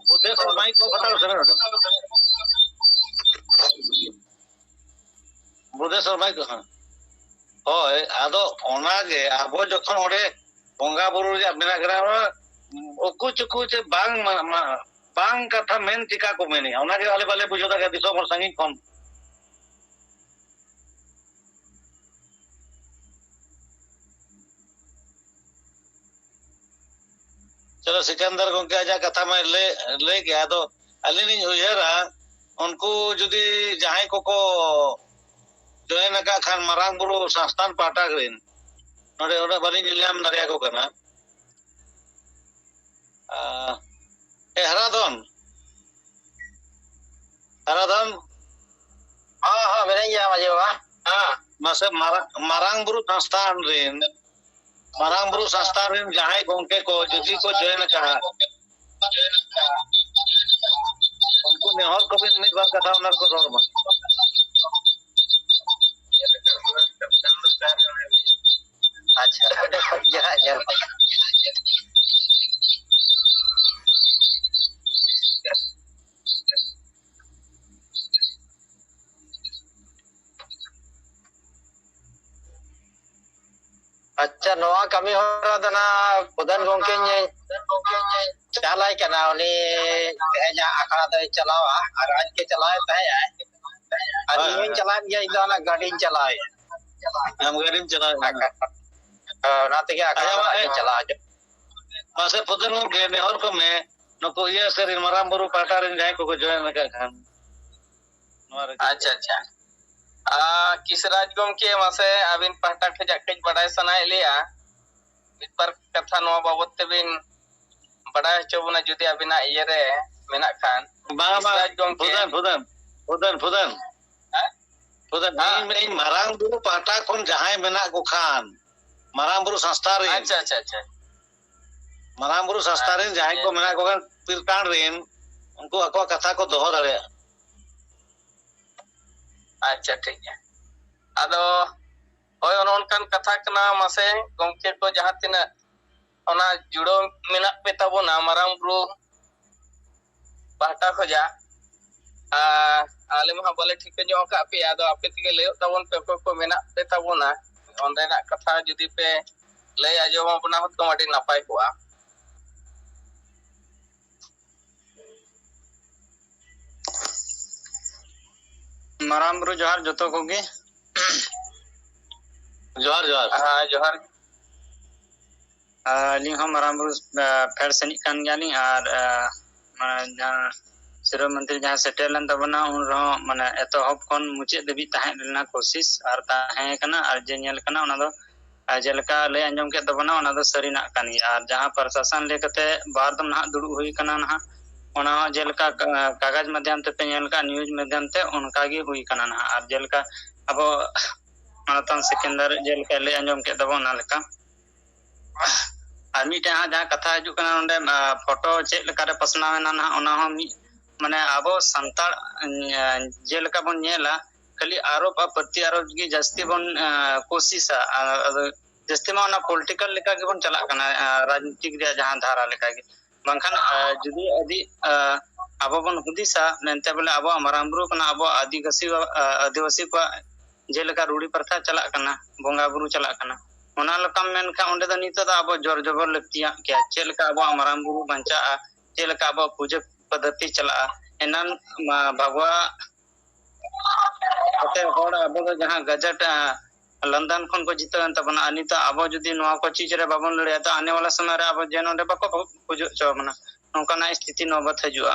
ᱵᱩᱫᱷᱮᱥ ᱢᱟᱭᱤᱠ ᱠᱚ ᱠᱟᱴᱟᱣ ᱥᱮ ᱵᱟᱝ? ᱵᱩᱫᱷᱮᱥ ᱢᱟᱭᱤᱠ ᱠᱚ, ᱦᱮᱸ᱾ ᱦᱳᱭ, ᱟᱫᱚ ᱚᱱᱟᱜᱮ ᱟᱵᱚ ᱡᱚᱠᱷᱚᱱ ᱚᱸᱰᱮ ᱵᱚᱸᱜᱟ ᱵᱩᱨᱩ ᱨᱮᱭᱟᱜ ᱢᱮᱱᱟᱜ ᱠᱟᱱᱟ, ᱚᱱᱟ ᱩᱠᱩ ᱪᱩᱠᱩ ᱪᱮ ᱵᱟᱝ ᱢᱟ-, ᱢᱟ-, ᱵᱟᱝ ᱠᱟᱛᱷᱟ ᱢᱮᱱ ᱪᱤᱠᱟ ᱠᱚ ᱢᱮᱱᱮᱜᱼᱟ, ᱚᱱᱟᱜᱮ ᱟᱞᱮ ᱵᱟᱞᱮ ᱵᱩᱡᱷᱟᱹᱣ ᱫᱟᱲᱮᱭᱟᱜᱼᱟ ᱫᱤᱥᱚᱢ ᱦᱚᱲ ᱥᱟᱺᱜᱤᱧ ᱠᱷᱚᱱ᱾ ᱪᱚᱞᱚ, ᱥᱤᱠᱟᱱᱫᱟᱨ ᱜᱚᱢᱠᱮ ᱟᱡᱟᱜ ᱠᱟᱛᱷᱟ ᱢᱟᱭ ᱞᱟᱹᱭ, ᱞᱟᱹᱭ ᱠᱮᱜᱼᱟ᱾ ᱟᱫᱚ ᱟᱹᱞᱤᱧ ᱞᱤᱧ ᱩᱭᱦᱟᱹᱨᱟ, ᱩᱱᱠᱩ ᱡᱩᱫᱤ ᱡᱟᱦᱟᱸᱭ ᱠᱚᱠᱚ join ᱟᱠᱟᱫ ᱠᱷᱟᱱ ᱢᱟᱨᱟᱝ ᱵᱩᱨᱩ ᱥᱚᱝᱥᱛᱷᱟᱱ ᱯᱟᱦᱴᱟ ᱨᱮᱱ, ᱱᱚᱰᱮ ᱩᱱᱟᱹᱜ ᱵᱟᱹᱞᱤᱧ ᱧᱮᱞ ᱧᱟᱢ ᱫᱟᱲᱮᱭᱟᱠᱚ ᱠᱟᱱᱟ᱾ ᱟᱸ, ᱮ, ᱦᱟᱨᱟᱫᱷᱚᱱ, ᱦᱟᱨᱟᱫᱷᱚᱱ᱾ ᱦᱚᱸ, ᱦᱚᱸ, ᱢᱮᱱᱟᱜ ᱜᱮᱭᱟ ᱢᱟᱹᱡᱷᱤ ᱵᱟᱵᱟ᱾ ᱦᱮᱸ᱾ ᱢᱟᱥᱮ ᱢᱟᱨᱟᱝ, ᱢᱟᱨᱟᱝ ᱵᱩᱨᱩ ᱥᱚᱝᱥᱛᱷᱟᱱ ᱨᱮᱱ, ᱢᱟᱨᱟᱝ ᱵᱩᱨᱩ ᱥᱚᱝᱥᱛᱷᱟᱱ ᱨᱮᱱ ᱡᱟᱦᱟᱸᱭ ᱜᱚᱝᱠᱮ ᱠᱚ ᱡᱩᱫᱤ ᱠᱚ join ᱟᱠᱟᱫᱼᱟ, ᱩᱱᱠᱩ ᱱᱮᱦᱚᱨ ᱠᱚᱵᱤᱱ ᱢᱤᱫ ᱵᱟᱨ ᱠᱟᱛᱷᱟ ᱚᱱᱟ ᱨᱮᱠᱚ ᱨᱚᱲ ᱢᱟ᱾ ᱟᱪᱪᱷᱟ, ᱚᱸᱰᱮ ᱠᱷᱚᱱ ᱜᱮ ᱦᱟᱸᱜ ᱧᱮᱞ ᱯᱮ᱾ ᱟᱪᱪᱷᱟ, ᱱᱚᱣᱟ ᱠᱟᱹᱢᱤ ᱦᱚᱨᱟ ᱫᱚ ᱱᱟᱜ ᱯᱨᱚᱫᱷᱟᱱ ᱜᱚᱢᱠᱮᱧ ᱪᱟᱞᱟᱭ ᱠᱟᱱᱟ, ᱩᱱᱤ ᱛᱮᱦᱮᱧᱟᱜ ᱟᱠᱷᱲᱟ ᱫᱚᱭ ᱪᱟᱞᱟᱣᱟ ᱟᱨ ᱟᱡ ᱜᱮ ᱪᱟᱞᱟᱣᱮᱫ ᱛᱟᱦᱮᱸᱫ ᱟᱭ᱾ ᱟᱨ ᱦᱳᱭ, ᱤᱧ ᱦᱚᱧ ᱦᱳᱭ᱾ ᱪᱟᱞᱟᱣᱮᱫ ᱜᱮᱭᱟ, ᱤᱧ ᱫᱚ ᱚᱱᱟ ᱜᱟᱹᱰᱤᱧ ᱪᱟᱞᱟᱣᱮᱫᱼᱟ᱾ ᱟᱢ ᱜᱟᱹᱰᱤᱢ ᱪᱟᱞᱟᱣᱮᱫᱼᱟ᱾ ᱦᱳᱭ, ᱚᱱᱟ ᱛᱮᱜᱮ ᱟᱠᱷᱲᱟ ᱟᱪᱪᱷᱟ, ᱫᱚ ᱢᱟ, ᱟᱡ ᱮ ᱪᱟᱞᱟᱣ ᱦᱚᱪᱚ᱾ ᱢᱟᱥᱮ ᱯᱨᱚᱫᱷᱟᱱ ᱜᱚᱢᱠᱮ, ᱱᱮᱦᱚᱨ ᱠᱚ ᱢᱮ, ᱱᱩᱠᱩ ᱤᱭᱟᱹ ᱥᱮ ᱨᱮᱱ ᱢᱟᱨᱟᱝ ᱵᱩᱨᱩ ᱯᱟᱦᱴᱟ ᱨᱮᱱ ᱡᱟᱦᱟᱸᱭ ᱠᱚᱠᱚ join ᱟᱠᱟᱫ ᱠᱷᱟᱱ ᱱᱚᱣᱟ ᱨᱮ᱾ ᱟᱪᱪᱷᱟ, ᱟᱪᱪᱷᱟ᱾ ᱟᱨ ᱠᱤᱥᱨᱟᱡᱽ ᱜᱚᱢᱠᱮ, ᱢᱟᱥᱮ ᱟᱹᱵᱤᱱ ᱯᱟᱦᱴᱟ ᱠᱷᱚᱱᱟᱜ ᱠᱟᱹᱡ ᱵᱟᱰᱟᱭ ᱥᱟᱱᱟᱭᱮᱫ ᱞᱮᱭᱟ, ᱢᱤᱫ ᱵᱟᱨ ᱠᱟᱛᱷᱟ ᱱᱚᱣᱟ ᱵᱟᱵᱚᱫ ᱛᱮᱵᱤᱱ ᱵᱟᱰᱟᱭ ᱦᱚᱪᱚ ᱵᱚᱱᱟ, ᱡᱩᱫᱤ ᱟᱹᱵᱤᱱᱟᱜ ᱤᱭᱟᱹ ᱨᱮ ᱢᱮᱱᱟᱜ ᱠᱷᱟᱱ᱾ ᱵᱟᱝᱟ, ᱵᱟᱝᱟ᱾ ᱠᱤᱥᱨᱟᱡᱽ ᱜᱚᱢᱠᱮ᱾ ᱯᱨᱚᱫᱷᱟᱱ, ᱯᱨᱚᱫᱷᱟᱱ, ᱯᱨᱚᱫᱷᱟᱱ, ᱯᱨᱚᱫᱷᱟᱱ᱾ ᱦᱮᱸ? ᱯᱨᱚᱫᱷᱟᱱ, ᱦᱮᱸ᱾ ᱤᱧ, ᱤᱧ ᱢᱟᱨᱟᱝ ᱵᱩᱨᱩ ᱯᱟᱦᱴᱟ ᱠᱷᱚᱱ ᱡᱟᱦᱟᱸᱭ ᱢᱮᱱᱟᱜ ᱠᱚ ᱠᱷᱟᱱ, ᱢᱟᱨᱟᱝ ᱵᱩᱨᱩ ᱥᱚᱝᱥᱛᱷᱟ ᱨᱮᱱ᱾ ᱟᱪᱪᱷᱟ, ᱟᱪᱪᱷᱟ, ᱟᱪᱪᱷᱟ᱾ ᱢᱟᱨᱟᱝ ᱵᱩᱨᱩ ᱥᱚᱝᱥᱛᱷᱟ ᱨᱮᱱ ᱡᱟᱦᱟᱸᱭ ᱠᱚ ᱟᱪᱪᱷᱟ᱾ ᱢᱮᱱᱟᱜ ᱠᱚ ᱠᱷᱟᱱ, ᱯᱤᱨᱠᱟᱱ ᱨᱮᱱ, ᱩᱱᱠᱩ ᱟᱠᱚᱣᱟᱜ ᱠᱟᱛᱷᱟ ᱠᱚ ᱫᱚᱦᱚ ᱫᱟᱲᱮᱭᱟᱜᱼᱟ᱾ ᱟᱪᱪᱷᱟ, ᱴᱷᱤᱠ ᱜᱮᱭᱟ᱾ ᱟᱫᱚ ᱦᱳᱭ, ᱚᱱᱮ ᱚᱱᱠᱟᱱ ᱠᱟᱛᱷᱟ ᱠᱟᱱᱟ᱾ ᱢᱟᱥᱮ ᱜᱚᱢᱠᱮ ᱠᱚ, ᱡᱟᱦᱟᱸ ᱛᱤᱱᱟᱹᱜ ᱚᱱᱟ ᱡᱩᱲᱟᱹᱣ ᱢᱮᱱᱟᱜ ᱯᱮ ᱛᱟᱵᱚᱱᱟ ᱢᱟᱨᱟᱝ ᱵᱩᱨᱩ ᱯᱟᱦᱴᱟ ᱠᱷᱚᱱᱟᱜ, ᱟᱨ ᱟᱞᱮ ᱢᱟ ᱦᱟᱸᱜ ᱵᱟᱞᱮ ᱴᱷᱤᱠᱟᱹ ᱧᱚᱜ ᱟᱠᱟᱫ ᱯᱮᱭᱟ, ᱟᱫᱚ ᱟᱯᱮ ᱛᱮᱜᱮ ᱞᱟᱹᱭᱚᱜ ᱛᱟᱵᱚᱱ ᱯᱮ ᱚᱠᱚᱭ ᱠᱚ ᱢᱮᱱᱟᱜ ᱯᱮ ᱛᱟᱵᱚᱱᱟ᱾ ᱚᱸᱰᱮᱱᱟᱜ ᱠᱟᱛᱷᱟ ᱡᱩᱫᱤ ᱯᱮ ᱞᱟᱹᱭ ᱟᱸᱡᱚᱢ ᱟᱵᱚᱱᱟ ᱦᱩᱛᱠᱟᱹᱢ, ᱟᱹᱰᱤ ᱱᱟᱯᱟᱭ ᱠᱚᱜᱼᱟ᱾ ᱢᱟᱨᱟᱝ ᱵᱩᱨᱩ ᱡᱚᱦᱟᱨ ᱡᱚᱛᱚ ᱠᱚᱜᱮ᱾ ᱡᱚᱦᱟᱨ, ᱡᱚᱦᱟᱨ᱾ ᱦᱮᱸ, ᱡᱚᱦᱟᱨ᱾ ᱟᱨ ᱟᱹᱞᱤᱧ ᱦᱚᱸ ᱢᱟᱨᱟᱝ ᱵᱩᱨᱩ, ᱟ, ᱯᱷᱮᱰ ᱥᱮᱱᱤᱡ ᱠᱟᱱ ᱜᱮᱭᱟᱞᱤᱧ᱾ ᱟᱨ, ᱟ, ᱢᱟᱱᱮ ᱡᱟᱦᱟᱸ ᱥᱤᱨᱟᱹ ᱢᱚᱱᱛᱨᱤ ᱡᱟᱦᱟᱸ ᱥᱮᱴᱮᱨ ᱞᱮᱱ ᱛᱟᱵᱚᱱᱟ, ᱩᱱ ᱨᱮᱦᱚᱸ ᱢᱟᱱᱮ ᱮᱛᱚᱦᱚᱵ ᱠᱷᱚᱱ ᱢᱩᱪᱟᱹᱫ ᱫᱷᱟᱹᱵᱤᱡ ᱛᱟᱦᱮᱸ ᱨᱮᱱᱟᱜ ᱠᱳᱥᱤᱥ ᱟᱨ ᱛᱟᱦᱮᱸ ᱠᱟᱱᱟ᱾ ᱟᱨ ᱡᱮ ᱧᱮᱞ ᱠᱟᱱᱟ, ᱚᱱᱟ ᱫᱚ ᱟᱨ ᱡᱮᱞᱮᱠᱟ ᱞᱟᱹᱭ ᱟᱸᱡᱚᱢ ᱠᱮᱫ ᱛᱟᱵᱚᱱᱟ, ᱚᱱᱟ ᱫᱚ ᱥᱟᱹᱨᱤᱱᱟᱜ ᱠᱟᱱ ᱜᱮᱭᱟ᱾ ᱟᱨ ᱡᱟᱦᱟᱸ ᱯᱨᱚᱥᱟᱥᱚᱱ ᱞᱟᱹᱭ ᱠᱟᱛᱮ ᱵᱟᱨ ᱫᱚᱢ ᱱᱟᱦᱟᱜ ᱫᱩᱲᱩᱵ ᱦᱩᱭ ᱠᱟᱱᱟ ᱱᱟᱦᱟᱜ, ᱚᱱᱟ ᱦᱚᱸ ᱡᱮᱞᱮᱠᱟ ᱠᱟ-, ᱠᱟᱜᱚᱡᱽ ᱢᱟᱫᱽᱫᱷᱚᱢ ᱛᱮᱯᱮ ᱧᱮᱞ ᱠᱟᱜ, ᱱᱤᱭᱩᱡᱽ ᱢᱟᱫᱽᱫᱷᱚᱢ ᱛᱮ ᱚᱱᱠᱟ ᱜᱮ ᱦᱩᱭ ᱠᱟᱱᱟ ᱱᱟᱦᱟᱜ᱾ ᱟᱨ ᱡᱮᱞᱮᱠᱟ ᱟᱵᱚ ᱢᱟᱱᱚᱛᱟᱱ ᱥᱤᱠᱟᱱᱫᱟᱨ ᱡᱮᱞᱮᱠᱟ ᱞᱟᱹᱭ ᱟᱸᱡᱚᱢ ᱠᱮᱫ ᱛᱟᱵᱚᱱ, ᱚᱱᱟ ᱞᱮᱠᱟ᱾ ᱟᱨ ᱢᱤᱫᱴᱮᱱ ᱦᱟᱸᱜ ᱡᱟᱦᱟᱸ ᱠᱟᱛᱷᱟ ᱦᱤᱡᱩᱜ ᱠᱟᱱᱟ ᱱᱚᱰᱮ, ᱟ, ᱯᱷᱳᱴᱳ ᱪᱮᱫ ᱞᱮᱠᱟᱨᱮ ᱯᱟᱥᱱᱟᱣ ᱮᱱᱟ ᱱᱟᱦᱟᱜ, ᱚᱱᱟ ᱦᱚᱸ ᱢᱤᱫ, ᱢᱟᱱᱮ, ᱟᱵᱚ ᱥᱟᱱᱛᱟᱲ, ᱟ, ᱡᱮᱞᱮᱠᱟ ᱵᱚᱱ ᱧᱮᱞᱟ, ᱠᱷᱟᱹᱞᱤ ᱟᱨᱳᱯ ᱟᱨ ᱯᱨᱚᱛᱭᱟᱨᱳᱯ ᱜᱮ ᱡᱟᱹᱥᱛᱤ ᱵᱚᱱ, ᱟ, ᱠᱳᱥᱤᱥᱟ᱾ ᱟ, ᱟᱫᱚ ᱡᱟᱹᱥᱛᱤ ᱢᱟ ᱚᱱᱟ ᱯᱚᱞᱤᱴᱤᱠᱟᱞ ᱞᱮᱠᱟ ᱜᱮᱵᱚᱱ ᱪᱟᱞᱟᱜ ᱠᱟᱱᱟ, ᱟ, ᱨᱟᱡᱽᱱᱤᱛᱤᱠ ᱨᱮᱭᱟᱜ ᱡᱟᱦᱟᱸ ᱫᱷᱟᱨᱟ ᱞᱮᱠᱟ ᱜᱮ᱾ ᱵᱟᱝᱠᱷᱟᱱ, ᱟ, ᱡᱩᱫᱤ ᱟᱹᱰᱤ, ᱟ, ᱟᱵᱚ ᱵᱚᱱ ᱦᱩᱫᱤᱥᱟ ᱢᱮᱱᱛᱮ, ᱵᱚᱞᱮ, ᱟᱵᱚᱣᱟᱜ ᱢᱟᱨᱟᱝ ᱵᱩᱨᱩ ᱠᱟᱱᱟ, ᱟᱵᱚᱣᱟᱜ ᱟᱹᱫᱤᱵᱟᱹᱥᱤ, ᱟ, ᱟᱹᱫᱤᱵᱟᱹᱥᱤ ᱠᱚᱣᱟᱜ ᱡᱮᱞᱮᱠᱟ ᱨᱩᱲᱤ ᱯᱨᱚᱛᱷᱟ ᱪᱟᱞᱟᱜ ᱠᱟᱱᱟ, ᱵᱚᱸᱜᱟ ᱵᱩᱨᱩ ᱪᱟᱞᱟᱜ ᱠᱟᱱᱟ, ᱚᱱᱟ ᱞᱮᱠᱟᱢ ᱢᱮᱱᱠᱷᱟᱱ ᱚᱸᱰᱮ ᱫᱚ ᱱᱤᱛᱚᱜ ᱫᱚ ᱟᱵᱚ ᱡᱳᱨ ᱡᱚᱵᱚᱨ ᱞᱟᱹᱠᱛᱤᱭᱟᱜ ᱠᱮᱭᱟ᱾ ᱪᱮᱫ ᱞᱮᱠᱟ ᱟᱵᱚᱣᱟᱜ ᱢᱟᱨᱟᱝ ᱵᱩᱨᱩ ᱵᱟᱧᱪᱟᱜᱼᱟ, ᱪᱮᱫ ᱞᱮᱠᱟ ᱟᱵᱚᱣᱟᱜ ᱯᱩᱡᱟᱹ ᱯᱚᱫᱽᱫᱷᱚᱛᱤ ᱪᱟᱞᱟᱜᱼᱟ, ᱮᱱᱟᱱ ᱢᱟ ᱵᱷᱟᱜᱽᱣᱟ ᱠᱟᱛᱮ ᱦᱚᱲ ᱟᱵᱚ ᱫᱚ ᱡᱟᱦᱟᱸ ᱜᱟᱡᱮᱴ, ᱟ, ᱞᱚᱱᱰᱚᱱ ᱠᱷᱚᱱ ᱠᱚ ᱡᱤᱛᱟᱹᱣ ᱮᱱ ᱛᱟᱵᱚᱱᱟ᱾ ᱟᱨ ᱱᱤᱛᱚᱜ ᱟᱵᱚ ᱡᱩᱫᱤ ᱱᱚᱣᱟ ᱠᱚ ᱪᱤᱡᱽ ᱨᱮ ᱵᱟᱵᱚᱱ ᱞᱟᱹᱲᱦᱟᱹᱭᱟ, ᱛᱚ ᱟᱱᱮ ᱣᱟᱞᱟ ᱥᱚᱢᱚᱭ ᱨᱮ ᱟᱵᱚ ᱡᱮ ᱱᱚᱰᱮ ᱵᱟᱠᱚ ᱯᱩᱡᱟᱹ ᱦᱚᱪᱚ ᱟᱵᱚᱱᱟ, ᱱᱚᱝᱠᱟᱱᱟᱜ ᱥᱛᱷᱤᱛᱤ ᱱᱚᱵᱚᱛ ᱦᱤᱡᱩᱜᱼᱟ᱾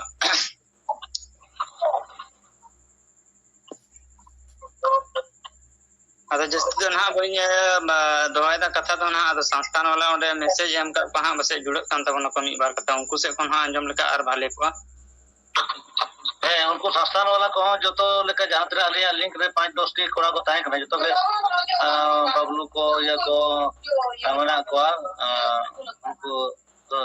ᱟᱫᱚ ᱡᱟᱹᱥᱛᱤ ᱫᱚ ᱱᱟᱦᱟᱜ ᱵᱟᱹᱧ, ᱮ, ᱵᱟ-, ᱫᱚᱦᱚᱭᱮᱫᱟ ᱠᱟᱛᱷᱟ ᱫᱚ ᱱᱟᱦᱟᱜ, ᱟᱫᱚ ᱥᱚᱝᱥᱛᱷᱟᱱ ᱣᱟᱞᱟ ᱚᱸᱰᱮ ᱢᱮᱥᱮᱡᱽ ᱮᱢ ᱠᱟᱜ ᱠᱚᱣᱟ ᱦᱟᱸᱜ, ᱯᱟᱥᱮᱡ ᱡᱩᱲᱟᱹᱜ ᱠᱟᱱ ᱛᱟᱵᱚᱱᱟ ᱠᱚ ᱢᱤᱫ ᱵᱟᱨ ᱠᱟᱛᱷᱟ, ᱩᱱᱠᱩ ᱥᱮᱫ ᱠᱷᱚᱱ ᱦᱚᱸ ᱟᱸᱡᱚᱢ ᱞᱮᱠᱷᱟᱡ ᱟᱨ ᱵᱷᱟᱞᱮ ᱠᱚᱜᱼᱟ᱾ ᱦᱮᱸ, ᱩᱱᱠᱩ ᱥᱚᱝᱥᱛᱷᱟᱱ ᱣᱟᱞᱟ ᱠᱚᱦᱚᱸ ᱡᱚᱛᱚ ᱞᱮᱠᱟ ᱡᱟᱦᱟᱸ ᱛᱤᱱᱟᱹᱜ ᱟᱹᱞᱤᱧᱟᱜ ᱞᱤᱝᱠ ᱨᱮ ᱯᱟᱸᱪ ᱫᱚᱥ ᱴᱤ ᱠᱚᱲᱟ ᱠᱚ ᱛᱟᱦᱮᱸ ᱠᱟᱱᱟ, ᱡᱚᱛᱚ ᱜᱮ, ᱟ, ᱵᱟᱵᱞᱩ ᱠᱚ, ᱤᱭᱟᱹ ᱠᱚ, ᱟ, ᱢᱮᱱᱟᱜ ᱠᱚᱣᱟ, ᱟ, ᱩᱱᱠᱩ, ᱟ,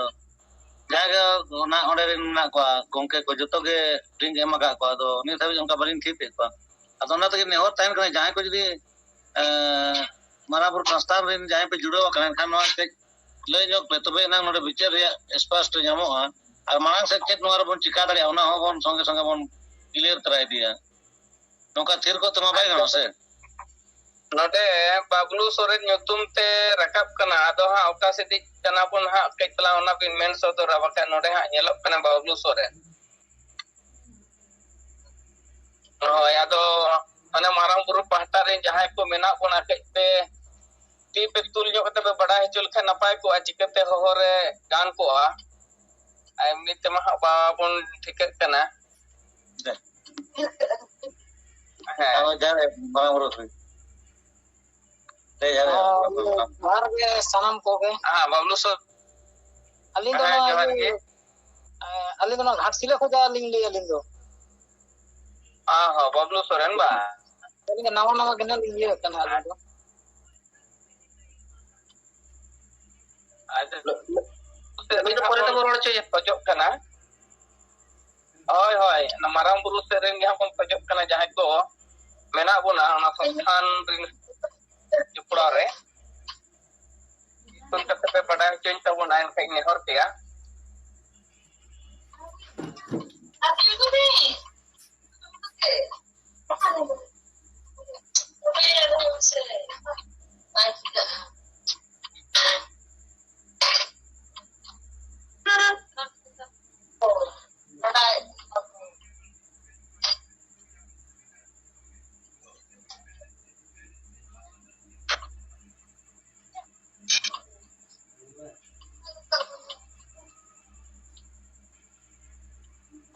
ᱡᱟᱦᱟᱸᱭ ᱜᱮ ᱚᱱᱟ ᱚᱸᱰᱮ ᱨᱮᱱ ᱢᱮᱱᱟᱜ ᱠᱚᱣᱟ ᱜᱚᱝᱠᱮ ᱠᱚ, ᱡᱚᱛᱚ ᱜᱮ ᱞᱤᱝᱠ ᱮᱢ ᱟᱠᱟᱫ ᱠᱚᱣᱟ᱾ ᱟᱫᱚ ᱱᱤᱛ ᱦᱟᱹᱵᱤᱡ ᱚᱱᱠᱟ ᱵᱟᱹᱞᱤᱧ ᱴᱷᱤᱠ ᱮᱫ ᱠᱚᱣᱟ᱾ ᱟᱫᱚ ᱚᱱᱟ ᱛᱮᱜᱮ ᱱᱮᱦᱚᱨ ᱛᱟᱦᱮᱱ ᱠᱟᱱᱟ, ᱡᱟᱦᱟᱸᱭ ᱠᱚ ᱡᱩᱫᱤ, ᱮᱸ, ᱢᱟᱨᱟᱝ ᱵᱩᱨᱩ ᱥᱚᱝᱥᱛᱷᱟᱱ ᱨᱮᱱ ᱡᱟᱦᱟᱸᱭ ᱯᱮ ᱡᱩᱲᱟᱹᱣ ᱟᱠᱟᱱᱟ, ᱮᱱᱠᱷᱟᱱ ᱱᱚᱣᱟ ᱠᱟᱹᱡ ᱞᱟᱹᱭ ᱧᱚᱜ ᱯᱮ, ᱛᱚᱵᱮ ᱮᱱᱟᱝ ᱱᱚᱰᱮ ᱵᱤᱪᱟᱹᱨ ᱨᱮᱭᱟᱜ ᱥᱯᱚᱥᱴ ᱧᱟᱢᱚᱜᱼᱟ᱾ ᱟᱨ ᱢᱟᱲᱟᱝ ᱥᱮᱫ ᱪᱮᱫ ᱱᱚᱣᱟ ᱨᱮᱵᱚᱱ ᱪᱤᱠᱟ ᱫᱟᱲᱮᱭᱟᱜᱼᱟ, ᱚᱱᱟ ᱦᱚᱸ ᱵᱚᱱ ᱥᱚᱸᱜᱮ ᱥᱚᱸᱜᱮ ᱵᱚᱱ ᱠᱞᱤᱭᱟᱨ ᱛᱚᱨᱟ ᱤᱫᱤᱭᱟ᱾ ᱱᱚᱝᱠᱟ ᱛᱷᱤᱨ ᱠᱚᱜ ᱛᱮᱢᱟ ᱵᱟᱭ ᱜᱟᱱᱚᱜᱼᱟ ᱥᱮ᱾ ᱱᱚᱰᱮ ᱵᱟᱵᱞᱩ ᱥᱚᱨᱮᱱ ᱧᱩᱛᱩᱢ ᱛᱮ ᱨᱟᱠᱟᱵ ᱠᱟᱱᱟ, ᱟᱫᱚ ᱦᱟᱸᱜ ᱚᱠᱟ ᱥᱮᱫᱤᱡ ᱠᱟᱱᱟ ᱵᱚᱱ ᱦᱟᱸᱜ ᱠᱟᱹᱡ ᱛᱟᱞᱟᱝ ᱚᱱᱟ ᱵᱤᱱ ᱢᱮᱱ ᱥᱚᱫᱚᱨᱟ, ᱵᱟᱠᱷᱟᱡ ᱱᱚᱰᱮ ᱦᱟᱸᱜ ᱧᱮᱞᱚᱜ ᱠᱟᱱᱟ ᱵᱟᱵᱞᱩ ᱥᱚᱨᱮᱱ᱾ ᱦᱳᱭ, ᱟᱫᱚ ᱚᱱᱮ ᱢᱟᱨᱟᱝ ᱵᱩᱨᱩ ᱯᱟᱦᱴᱟ ᱨᱮᱱ ᱡᱟᱦᱟᱸᱭ ᱠᱚ ᱢᱮᱱᱟᱜ ᱵᱚᱱᱟ, ᱠᱟᱹᱡ ᱯᱮ ᱛᱤ ᱯᱮ ᱛᱩᱞ ᱧᱚᱜ ᱠᱟᱛᱮ ᱯᱮ ᱵᱟᱰᱟᱭ ᱦᱚᱪᱚ ᱞᱮᱠᱷᱟᱱ ᱱᱟᱯᱟᱭ ᱠᱚᱜᱼᱟ, ᱪᱤᱠᱟᱹᱛᱮ ᱦᱚᱦᱚ ᱨᱮ ᱜᱟᱱ ᱠᱚᱜᱼᱟ᱾ ᱟᱨ ᱮᱢᱱᱤ ᱛᱮᱢᱟ ᱦᱟᱸᱜ ᱵᱟᱵᱚᱱ ᱴᱷᱤᱠᱟᱹᱜ ᱠᱟᱱᱟ᱾ ᱦᱮᱸ᱾ ᱟᱵᱚ ᱡᱟᱦᱟᱸ ᱢᱟᱨᱟᱝ ᱵᱩᱨᱩ ᱥᱮ᱾ ᱦᱮᱸ, ᱡᱚᱦᱟᱨ ᱜᱮ ᱥᱟᱱᱟᱢ ᱠᱚᱜᱮ᱾ ᱦᱮᱸ, ᱵᱟᱵᱞᱩ ᱥᱚᱨ᱾ ᱟᱹᱞᱤᱧ ᱫᱚ ᱦᱮᱸ, ᱱᱚᱣᱟ ᱡᱚᱦᱟᱨ ᱤᱭᱟᱹ, ᱜᱮ᱾ ᱮᱸ, ᱟᱹᱞᱤᱧ ᱫᱚ ᱱᱚᱣᱟ ᱜᱷᱟᱴᱥᱤᱞᱟᱹ ᱠᱷᱚᱱᱟᱜ ᱞᱤᱧ ᱞᱟᱹᱭᱟ ᱟᱹᱞᱤᱧ ᱫᱚ᱾ ᱦᱚᱸ, ᱦᱚᱸ, ᱵᱟᱵᱞᱩ ᱥᱚᱨᱮᱱ ᱵᱟ? ᱟᱹᱞᱤᱧ ᱫᱚ ᱱᱟᱣᱟ ᱱᱟᱣᱟ ᱜᱮ ᱱᱟᱜ ᱞᱤᱧ ᱤᱭᱟᱹ ᱠᱟᱱᱟ ᱟᱹᱞᱤᱧ ᱫᱚ᱾ ᱟᱪᱪᱷᱟ᱾ ᱯᱚᱨᱮ ᱛᱮᱵᱚ ᱨᱚᱲ ᱦᱚᱪᱚᱭᱟ᱾ ᱠᱷᱚᱡᱚᱜ ᱠᱟᱱᱟ᱾ ᱦᱳᱭ, ᱦᱳᱭ, ᱚᱱᱟ ᱢᱟᱨᱟᱝ ᱵᱩᱨᱩ ᱥᱮᱫ ᱨᱮᱱ ᱜᱮ ᱦᱟᱸᱜ ᱵᱚᱱ ᱠᱷᱚᱡᱚᱜ ᱠᱟᱱᱟ, ᱡᱟᱦᱟᱸᱭ ᱠᱚ ᱢᱮᱱᱟᱜ ᱵᱚᱱᱟ ᱚᱱᱟ ᱥᱚᱝᱥᱛᱷᱟᱱ ᱨᱮᱱ ᱡᱚᱯᱲᱟᱣ ᱨᱮ᱾ ᱧᱩᱛᱩᱢ ᱠᱟᱛᱮ ᱯᱮ ᱵᱟᱰᱟᱭ ᱦᱚᱪᱚᱧ ᱛᱟᱵᱚᱱᱟ, ᱮᱱᱠᱷᱟᱡ ᱤᱧ ᱱᱮᱦᱚᱨ ᱠᱮᱭᱟ᱾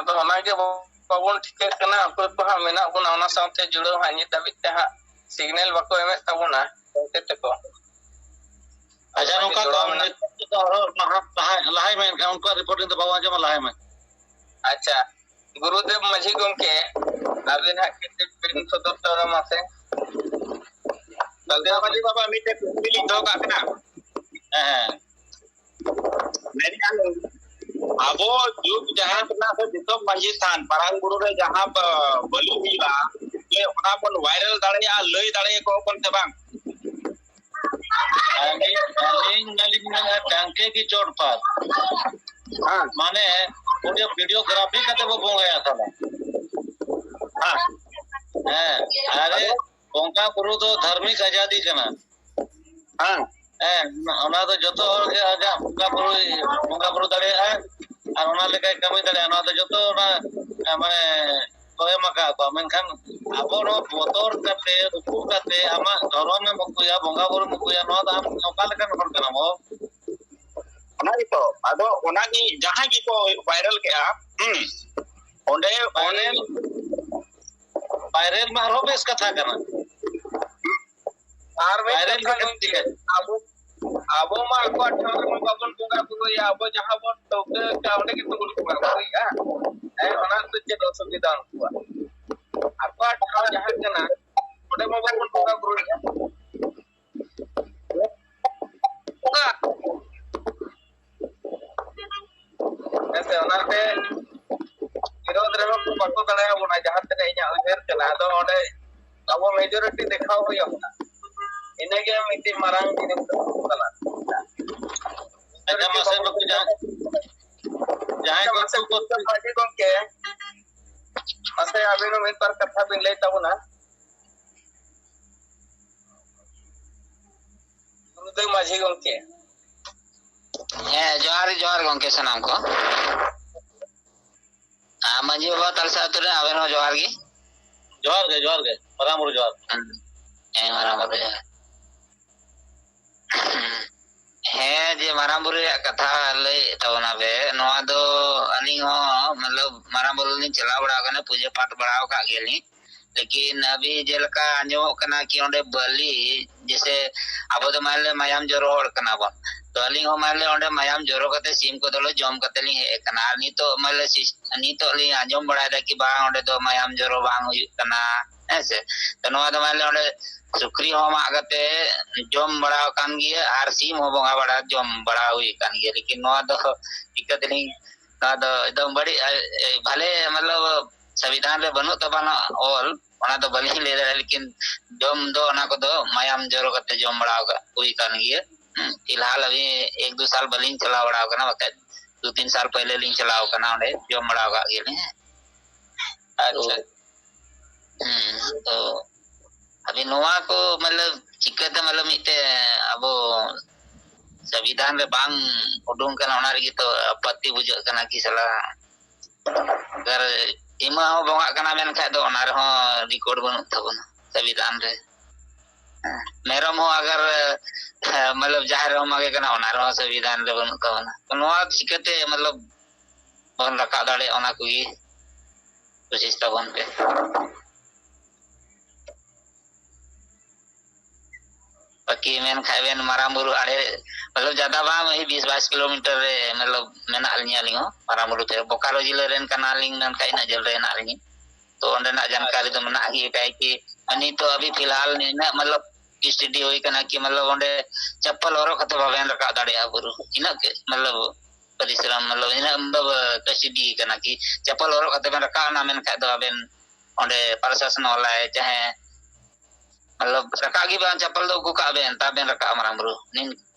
ᱟᱫᱚ ᱚᱱᱟᱜᱮ ᱵᱟᱵᱚᱱ ᱴᱷᱤᱠᱟᱹᱜ ᱠᱟᱱᱟ, ᱚᱠᱚᱭ ᱠᱚ ᱦᱟᱸᱜ ᱢᱮᱱᱟᱜ ᱵᱚᱱᱟ ᱚᱱᱟ ᱥᱟᱶᱛᱮ ᱡᱩᱲᱟᱹᱣ ᱦᱟᱸᱜ ᱱᱤᱛ ᱫᱷᱟᱹᱵᱤᱡ ᱛᱮ ᱦᱟᱸᱜ ᱥᱤᱜᱽᱱᱮᱞ ᱵᱟᱠᱚ ᱮᱢᱮᱫ ᱛᱟᱵᱚᱱᱟ ᱜᱚᱢᱠᱮ ᱛᱟᱠᱚ᱾ ᱟᱪᱪᱷᱟ, ᱱᱚᱝᱠᱟ ᱡᱚᱲᱟᱣ ᱠᱚ ᱢᱮᱱᱟᱜ ᱞᱟᱦᱟ, ᱞᱟᱦᱟ, ᱞᱟᱦᱟᱭ ᱢᱮ, ᱮᱱᱠᱷᱟᱱ ᱩᱱᱠᱩᱣᱟᱜ ᱨᱤᱯᱳᱨᱴᱤᱝ ᱫᱚ ᱵᱟᱵᱚᱱ ᱟᱸᱡᱚᱢᱟ, ᱞᱟᱦᱟᱭ ᱢᱮ᱾ ᱟᱪᱪᱷᱟ, ᱜᱩᱨᱩᱫᱮᱵ ᱢᱟᱹᱡᱷᱤ ᱜᱚᱢᱠᱮ, ᱟᱵᱤᱱ ᱦᱟᱸᱜ ᱠᱟᱹᱴᱤᱡ ᱵᱤᱱ ᱥᱚᱫᱚᱨ ᱛᱟᱵᱚᱱᱟ ᱢᱟᱥᱮ᱾ ᱜᱩᱨᱩᱫᱮᱵ ᱢᱟᱹᱡᱷᱤ ᱵᱟᱵᱟ, ᱢᱤᱫᱴᱮᱡ ᱠᱩᱠᱞᱤ ᱞᱤᱧ ᱫᱚᱦᱚ ᱠᱟᱜ ᱵᱤᱱᱟ᱾ ᱦᱮᱸ, ᱦᱮᱸ᱾ ᱢᱮᱱᱮᱫᱼᱟ ᱞᱤᱧ, ᱟᱵᱚ ᱡᱩᱜᱽ ᱡᱟᱦᱮᱨ ᱠᱟᱱᱟ ᱥᱮ ᱫᱤᱥᱚᱢ ᱢᱟᱹᱡᱷᱤ ᱛᱷᱟᱱ, ᱢᱟᱨᱟᱝ ᱵᱩᱨᱩ ᱨᱮ ᱡᱟᱦᱟᱸ ᱵᱟ-, ᱵᱟᱹᱞᱤ ᱦᱩᱭᱩᱜᱼᱟ, ᱡᱮ ᱚᱱᱟ ᱵᱚᱱ ᱵᱷᱟᱭᱨᱟᱞ ᱫᱟᱲᱮᱭᱟᱜᱼᱟ, ᱞᱟᱹᱭ ᱫᱟᱲᱮᱭᱟᱠᱚ ᱵᱚᱱ ᱥᱮ ᱵᱟᱝ? ᱟᱹᱞᱤᱧ, ᱟᱹᱞᱤᱧ ᱢᱟᱞᱤᱧ ᱢᱮᱱᱟ, ᱰᱟᱝᱠᱮ ᱜᱮ ᱪᱚᱴ ᱯᱟᱛ᱾ ᱦᱮᱸ᱾ ᱢᱟᱱᱮ, ᱚᱸᱰᱮ ᱵᱷᱤᱰᱤᱭᱳᱜᱨᱟᱯᱷᱤ ᱠᱟᱛᱮ ᱵᱚ ᱵᱚᱸᱜᱟᱭᱟ ᱛᱟᱦᱞᱮ᱾ ᱦᱮᱸ᱾ ᱦᱮᱸ, ᱟᱨᱮ, ᱵᱚᱸᱜᱟ ᱵᱩᱨᱩ ᱫᱚ ᱫᱷᱟᱨᱢᱤᱠ ᱟᱡᱟᱫᱤ ᱠᱟᱱᱟ᱾ ᱦᱮᱸ᱾ ᱦᱮᱸ, ᱚᱱᱟ ᱫᱚ ᱡᱚᱛᱚ ᱦᱚᱲ ᱜᱮ ᱟᱡᱟᱜ ᱵᱚᱸᱜᱟ ᱵᱩᱨᱩᱭ, ᱵᱚᱸᱜᱟ ᱵᱩᱨᱩ ᱫᱟᱲᱮᱭᱟᱜᱼᱟ ᱟᱨ ᱚᱱᱟ ᱞᱮᱠᱟᱭ ᱠᱟᱹᱢᱤ ᱫᱟᱲᱮᱭᱟᱜᱼᱟ᱾ ᱱᱚᱣᱟ ᱫᱚ ᱡᱚᱛᱚ ᱚᱱᱟ, ᱮ, ᱢᱟᱱᱮ, ᱠᱚ ᱮᱢ ᱟᱠᱟᱫ ᱠᱚᱣᱟ᱾ ᱢᱮᱱᱠᱷᱟᱱ ᱟᱵᱚ ᱱᱚᱣᱟ ᱵᱚᱛᱚᱨ ᱠᱟᱛᱮ, ᱩᱠᱩ ᱠᱟᱛᱮ ᱟᱢᱟᱜ ᱫᱷᱚᱨᱚᱢᱮᱢ ᱩᱠᱩᱭᱟ, ᱵᱚᱸᱜᱟ ᱵᱩᱨᱩᱢ ᱩᱠᱩᱭᱟ, ᱱᱚᱣᱟ ᱫᱚ ᱟᱢ ᱚᱠᱟ ᱞᱮᱠᱟᱱ ᱦᱚᱲ ᱠᱟᱱᱟᱢ ᱦᱳ? ᱚᱱᱟ ᱜᱮᱛᱚ᱾ ᱟᱫᱚ ᱚᱱᱟᱜᱮ ᱡᱟᱦᱟᱸᱭ ᱜᱮᱠᱚ ᱵᱷᱟᱭᱨᱟᱞ ᱠᱮᱜᱼᱟ, ᱦᱩᱸ, ᱚᱸᱰᱮ ᱵᱷᱟᱭᱨᱟᱞ, ᱵᱷᱟᱭᱨᱟᱞ ᱢᱟ ᱟᱨᱦᱚᱸ ᱵᱮᱥ ᱠᱟᱛᱷᱟ ᱠᱟᱱᱟ᱾ ᱟᱨ ᱢᱤᱫ ᱵᱟᱭᱨᱮ ᱠᱟᱛᱷᱟ ᱞᱮᱠᱟ ᱜᱚᱢᱠᱮ, ᱪᱤᱠᱟᱹ? ᱟᱵᱚ, ᱟᱵᱚ ᱢᱟ ᱟᱠᱚᱣᱟᱜ ᱴᱷᱟᱶ ᱨᱮᱢᱟ ᱵᱟᱵᱚᱱ ᱵᱚᱸᱜᱟ ᱵᱩᱨᱩᱭᱟ, ᱟᱵᱚ ᱡᱟᱦᱟᱸ ᱵᱚᱱ ᱴᱷᱟᱹᱣᱠᱟᱹ ᱟᱠᱟᱫ ᱚᱸᱰᱮ ᱜᱮᱛᱚ ᱵᱚᱱ ᱵᱚᱸᱜᱟ ᱵᱩᱨᱩᱭᱟ᱾ ᱦᱮᱸ, ᱚᱱᱟ ᱨᱮᱫᱚ ᱪᱮᱫ ᱚᱥᱩᱵᱤᱫᱷᱟ ᱩᱱᱠᱩᱣᱟᱜ? ᱟᱠᱚᱣᱟᱜ ᱴᱷᱟᱶ ᱡᱟᱦᱟᱸ ᱠᱟᱱᱟ, ᱚᱸᱰᱮ ᱢᱟ ᱵᱟᱵᱚᱱ ᱵᱚᱸᱜᱟ ᱵᱩᱨᱩᱭᱟ᱾ ᱵᱚᱸᱜᱟ᱾ ᱦᱮᱸ ᱥᱮ, ᱚᱱᱟᱛᱮ ᱵᱤᱨᱳᱫᱷ ᱨᱮᱦᱚᱸ ᱠᱚ ᱵᱟᱠᱚ ᱫᱟᱲᱮᱭᱟᱵᱚᱱᱟ, ᱡᱟᱦᱟᱸ ᱛᱤᱱᱟᱹᱜ ᱤᱧᱟᱹᱜ ᱩᱭᱦᱟᱹᱨ ᱠᱟᱱᱟ᱾ ᱟᱫᱚ ᱚᱸᱰᱮ ᱟᱵᱚ majority ᱫᱮᱠᱷᱟᱣ ᱦᱩᱭ ᱟᱵᱚᱱᱟ, ᱤᱱᱟᱹᱜᱮ ᱢᱤᱫᱴᱤᱡ ᱢᱟᱨᱟᱝ ᱡᱤᱱᱤᱥ ᱫᱚ ᱠᱟᱱᱟ᱾ ᱟᱪᱪᱷᱟ, ᱢᱟᱥᱮ ᱱᱩᱠᱩ ᱡᱟᱦᱟᱸ, ᱡᱟᱦᱟᱸᱭ ᱟᱪᱪᱷᱟ, ᱢᱟᱥᱮ ᱠᱚ ᱢᱟᱹᱡᱷᱤ ᱜᱚᱢᱠᱮ, ᱢᱟᱥᱮ ᱟᱹᱵᱤᱱ ᱦᱚᱸ ᱢᱤᱫ ᱵᱟᱨ ᱠᱟᱛᱷᱟ ᱵᱤᱱ ᱞᱟᱹᱭ ᱛᱟᱵᱚᱱᱟ᱾ ᱜᱩᱨᱩᱫᱮᱵ ᱢᱟᱹᱡᱷᱤ ᱜᱚᱢᱠᱮ᱾ ᱦᱮᱸ, ᱡᱚᱦᱟᱨ, ᱡᱚᱦᱟᱨ ᱜᱚᱢᱠᱮ ᱥᱟᱱᱟᱢ ᱠᱚ᱾ ᱟᱨ ᱢᱟᱹᱡᱷᱤ ᱵᱟᱵᱟ ᱛᱟᱞᱥᱟ ᱟᱹᱛᱩ ᱨᱮ ᱟᱵᱮᱱ ᱦᱚᱸ ᱡᱚᱦᱟᱨ ᱜᱮ᱾ ᱡᱚᱦᱟᱨ ᱜᱮ, ᱡᱚᱦᱟᱨ ᱜᱮ, ᱢᱟᱨᱟᱝ ᱵᱩᱨᱩ ᱡᱚᱦᱟᱨ᱾ ᱦᱮᱸ, ᱦᱮᱸ, ᱢᱟᱨᱟᱝ ᱵᱩᱨᱩ ᱡᱚᱦᱟᱨ᱾ ᱦᱮᱸ, ᱡᱮ ᱢᱟᱨᱟᱝ ᱵᱩᱨᱩ ᱨᱮᱭᱟᱜ ᱠᱟᱛᱷᱟ ᱞᱟᱹᱭᱮᱫ ᱛᱟᱵᱚᱱᱟ ᱯᱮ, ᱱᱚᱣᱟ ᱫᱚ ᱟᱹᱞᱤᱧ ᱦᱚᱸ, ᱢᱚᱛᱞᱚᱵ, ᱢᱟᱨᱟᱝ ᱵᱩᱨᱩ ᱞᱤᱧ ᱪᱟᱞᱟᱣ ᱵᱟᱲᱟ ᱟᱠᱟᱱᱟ, ᱯᱩᱡᱟᱹ ᱯᱟᱴ ᱵᱟᱲᱟ ᱟᱠᱟᱫ ᱜᱮᱭᱟᱞᱤᱧ᱾ ᱞᱮᱠᱤᱱ ᱟᱹᱵᱤ ᱡᱮᱞᱮᱠᱟ ᱟᱸᱡᱚᱢᱚᱜ ᱠᱟᱱᱟ ᱠᱤ ᱚᱸᱰᱮ ᱵᱟᱹᱞᱤ, ᱡᱮᱥᱮ ᱟᱵᱚ ᱫᱚ ᱢᱟᱱᱞᱮ ᱢᱟᱭᱟᱢ ᱡᱚᱨᱚ ᱦᱚᱲ ᱠᱟᱱᱟ ᱵᱚᱱ, ᱛᱚ ᱟᱹᱞᱤᱧ ᱦᱚᱸ ᱢᱟᱱᱞᱮ ᱚᱸᱰᱮ ᱢᱟᱭᱟᱢ ᱡᱚᱨᱚ ᱠᱟᱛᱮ ᱥᱤᱢ ᱠᱚᱫᱚ ᱞᱮ ᱡᱚᱢ ᱠᱟᱛᱮ ᱞᱤᱧ ᱦᱮᱡ ᱟᱠᱟᱱᱟ᱾ ᱟᱨ ᱱᱤᱛᱚᱜ ᱢᱟᱱᱞᱮ ᱥᱤᱥ-, ᱱᱤᱛᱚᱜ ᱞᱤᱧ ᱟᱸᱡᱚᱢ ᱵᱟᱲᱟᱭᱮᱫᱟ ᱠᱤ ᱵᱟᱝ, ᱚᱸᱰᱮ ᱫᱚ ᱢᱟᱭᱟᱢ ᱡᱚᱨᱚ ᱵᱟᱝ ᱦᱩᱭᱩᱜ ᱠᱟᱱᱟ, ᱦᱮᱸ ᱥᱮ᱾ ᱛᱚ ᱱᱚᱣᱟ ᱫᱚ ᱢᱟᱱᱞᱮ ᱚᱸᱰᱮ ᱥᱩᱠᱨᱤ ᱦᱚᱸ ᱢᱟᱜ ᱠᱟᱛᱮ ᱡᱚᱢ ᱵᱟᱲᱟ ᱟᱠᱟᱱ ᱜᱮᱭᱟ, ᱟᱨ ᱥᱤᱢ ᱦᱚᱸ ᱵᱚᱸᱜᱟ ᱵᱟᱲᱟ, ᱡᱚᱢ ᱵᱟᱲᱟ ᱦᱩᱭ ᱟᱠᱟᱱ ᱜᱮᱭᱟ᱾ ᱞᱮᱠᱤᱱ ᱱᱚᱣᱟ ᱫᱚ ᱪᱤᱠᱟᱹ ᱛᱮᱞᱤᱧ, ᱱᱚᱣᱟ ᱫᱚ ᱮᱠᱫᱚᱢ ᱵᱟᱹᱲᱤᱡ, ᱮ, ᱮ, ᱵᱷᱟᱞᱮ, ᱢᱚᱛᱞᱚᱵ, ᱥᱚᱝᱵᱤᱫᱷᱟᱱ ᱨᱮ ᱵᱟᱹᱱᱩᱜ ᱛᱟᱵᱚᱱᱟ ᱚᱞ, ᱚᱱᱟ ᱫᱚ ᱵᱟᱹᱞᱤᱧ ᱞᱟᱹᱭ ᱫᱟᱲᱮᱭᱟᱜᱼᱟ, ᱞᱮᱠᱤᱱ ᱡᱚᱢ ᱫᱚ ᱚᱱᱟ ᱠᱚᱫᱚ ᱢᱟᱭᱟᱢ ᱡᱚᱨᱚ ᱠᱟᱛᱮ ᱡᱚᱢ ᱵᱟᱲᱟ ᱟᱠᱟᱫ ᱦᱩᱭ ᱟᱠᱟᱱ ᱜᱮᱭᱟ᱾ ᱦᱩᱸ, ᱯᱷᱤᱞᱦᱟᱞ ᱟᱹᱵᱤ ᱮᱠ ᱫᱩ ᱥᱟᱞ ᱵᱟᱹᱞᱤᱧ ᱪᱟᱞᱟᱣ ᱵᱟᱲᱟ ᱟᱠᱟᱱᱟ, ᱵᱟᱠᱷᱟᱡ ᱫᱩ ᱛᱤᱱ ᱥᱟᱞ ᱯᱟᱦᱞᱮ ᱞᱤᱧ ᱪᱟᱞᱟᱣ ᱟᱠᱟᱱᱟ, ᱚᱸᱰᱮ ᱡᱚᱢ ᱵᱟᱲᱟ ᱟᱠᱟᱫ ᱜᱮᱭᱟᱞᱤᱧ᱾ ᱟᱪᱪᱷᱟ᱾ ᱦᱩᱸ, ᱛᱚ ᱟᱹᱵᱤᱱ ᱱᱚᱣᱟ ᱠᱚ, ᱢᱚᱛᱞᱚᱵ, ᱪᱤᱠᱟᱹᱛᱮ, ᱢᱚᱛᱞᱚᱵ, ᱢᱤᱫᱴᱮᱡ ᱟᱵᱚ ᱥᱚᱝᱵᱤᱫᱷᱟᱱ ᱨᱮ ᱵᱟᱝ ᱩᱰᱩᱝ ᱠᱟᱱᱟ, ᱚᱱᱟ ᱨᱮᱜᱮ ᱛᱚ ᱟᱯᱟᱛᱛᱤ ᱵᱩᱡᱷᱟᱹᱜ ᱠᱟᱱᱟ ᱠᱤ ᱥᱟᱞᱟ᱾ ᱟᱜᱟᱨ ᱤᱢᱟᱹ ᱦᱚᱸ ᱵᱚᱸᱜᱟᱜ ᱠᱟᱱᱟ ᱢᱮᱱᱠᱷᱟᱡ ᱫᱚ ᱚᱱᱟ ᱨᱮᱦᱚᱸ record ᱵᱟᱹᱱᱩᱜ ᱛᱟᱵᱚᱱᱟ ᱥᱚᱝᱵᱤᱫᱷᱟᱱ ᱨᱮ᱾ ᱢᱮᱨᱚᱢ ᱦᱚᱸ ᱟᱜᱟᱨ, ᱢᱚᱛᱞᱚᱵ, ᱡᱟᱦᱮᱨ ᱨᱮᱦᱚᱸ ᱢᱟᱜᱮ ᱠᱟᱱᱟ, ᱚᱱᱟ ᱨᱮᱦᱚᱸ ᱥᱚᱝᱵᱤᱫᱷᱟᱱ ᱨᱮ ᱵᱟᱹᱱᱩᱜ ᱛᱟᱵᱚᱱᱟ᱾ ᱛᱚ ᱱᱚᱣᱟ ᱪᱤᱠᱟᱹᱛᱮ, ᱢᱚᱛᱞᱚᱵ, ᱵᱚᱱ ᱨᱟᱠᱟᱵ ᱫᱟᱲᱮᱭᱟᱜᱼᱟ, ᱚᱱᱟ ᱠᱚᱜᱮ ᱠᱳᱥᱤᱥ ᱛᱟᱵᱚᱱ ᱯᱮ᱾ ᱵᱟᱹᱠᱤ ᱢᱮᱱ ᱠᱷᱟᱡ ᱵᱮᱱ ᱢᱟᱨᱟᱝ ᱵᱩᱨᱩ ᱟᱲᱮ, ᱢᱚᱛᱞᱚᱵ ᱡᱟᱫᱟ ᱵᱟᱝ, ᱳᱭ ᱵᱤᱥ ᱵᱟᱭᱤᱥ ᱠᱤᱞᱳᱢᱤᱴᱟᱨ ᱨᱮ ᱢᱚᱛᱞᱚᱵ ᱢᱮᱱᱟᱜ ᱞᱤᱧᱟ ᱟᱹᱞᱤᱧ ᱦᱚᱸ ᱢᱟᱨᱟᱝ ᱵᱩᱨᱩ ᱴᱷᱮᱱ᱾ ᱵᱳᱠᱟᱨᱳ ᱡᱤᱞᱟᱹ ᱨᱮᱱ ᱠᱟᱱᱟ ᱞᱤᱧ, ᱢᱮᱱ ᱠᱷᱟᱡ ᱤᱱᱟᱹᱜ ᱡᱷᱟᱹᱞ ᱨᱮ ᱦᱮᱱᱟᱜ ᱞᱤᱧᱟ᱾ ᱛᱚ ᱚᱸᱰᱮᱱᱟᱜ ᱡᱟᱱᱠᱟᱨᱤ ᱫᱚ ᱢᱮᱱᱟᱜ ᱜᱮ ᱠᱟᱭ ᱠᱤ ᱱᱤᱛ ᱦᱚᱸ ᱟᱹᱵᱤ ᱯᱷᱤᱞᱦᱟᱞ ᱱᱤᱱᱟᱹᱜ ᱢᱚᱛᱞᱚᱵ ᱥᱴᱮᱰᱤ ᱦᱩᱭ ᱠᱟᱱᱟ ᱠᱤ ᱢᱚᱛᱞᱚᱵ ᱚᱸᱰᱮ ᱪᱟᱯᱯᱟᱞ ᱦᱚᱨᱚᱜ ᱠᱟᱛᱮ ᱵᱟᱵᱮᱱ ᱨᱟᱠᱟᱵ ᱫᱟᱲᱮᱭᱟᱜᱼᱟ ᱵᱩᱨᱩ, ᱤᱱᱟᱹᱜ ᱜᱮ ᱢᱚᱛᱞᱚᱵ ᱯᱚᱨᱤᱥᱨᱚᱢ ᱢᱚᱛᱞᱚᱵ ᱤᱱᱟᱹᱜ ᱢᱚᱛᱞᱚᱵ ᱠᱟᱹᱥᱤᱰᱤ ᱠᱟᱱᱟ ᱠᱤ ᱪᱟᱯᱯᱟᱞ ᱦᱚᱨᱚᱜ ᱠᱟᱛᱮ ᱵᱮᱱ ᱨᱟᱠᱟᱵ ᱮᱱᱟ ᱢᱮᱱᱠᱷᱟᱡ ᱫᱚ ᱟᱵᱮᱱ ᱚᱸᱰᱮ ᱯᱨᱚᱥᱟᱥᱚᱱ ᱣᱟᱞᱟᱭ ᱪᱟᱦᱮ ᱢᱚᱛᱞᱚᱵ ᱨᱟᱠᱟᱵ ᱜᱮ ᱵᱟᱝ ᱪᱟᱯᱯᱟᱞ ᱫᱚ ᱩᱠᱩ ᱠᱟᱜ ᱵᱮᱱ ᱛᱟᱵᱮᱱ ᱨᱟᱠᱟᱵ ᱢᱟᱨᱟᱝ ᱵᱩᱨᱩ ᱱᱤᱱ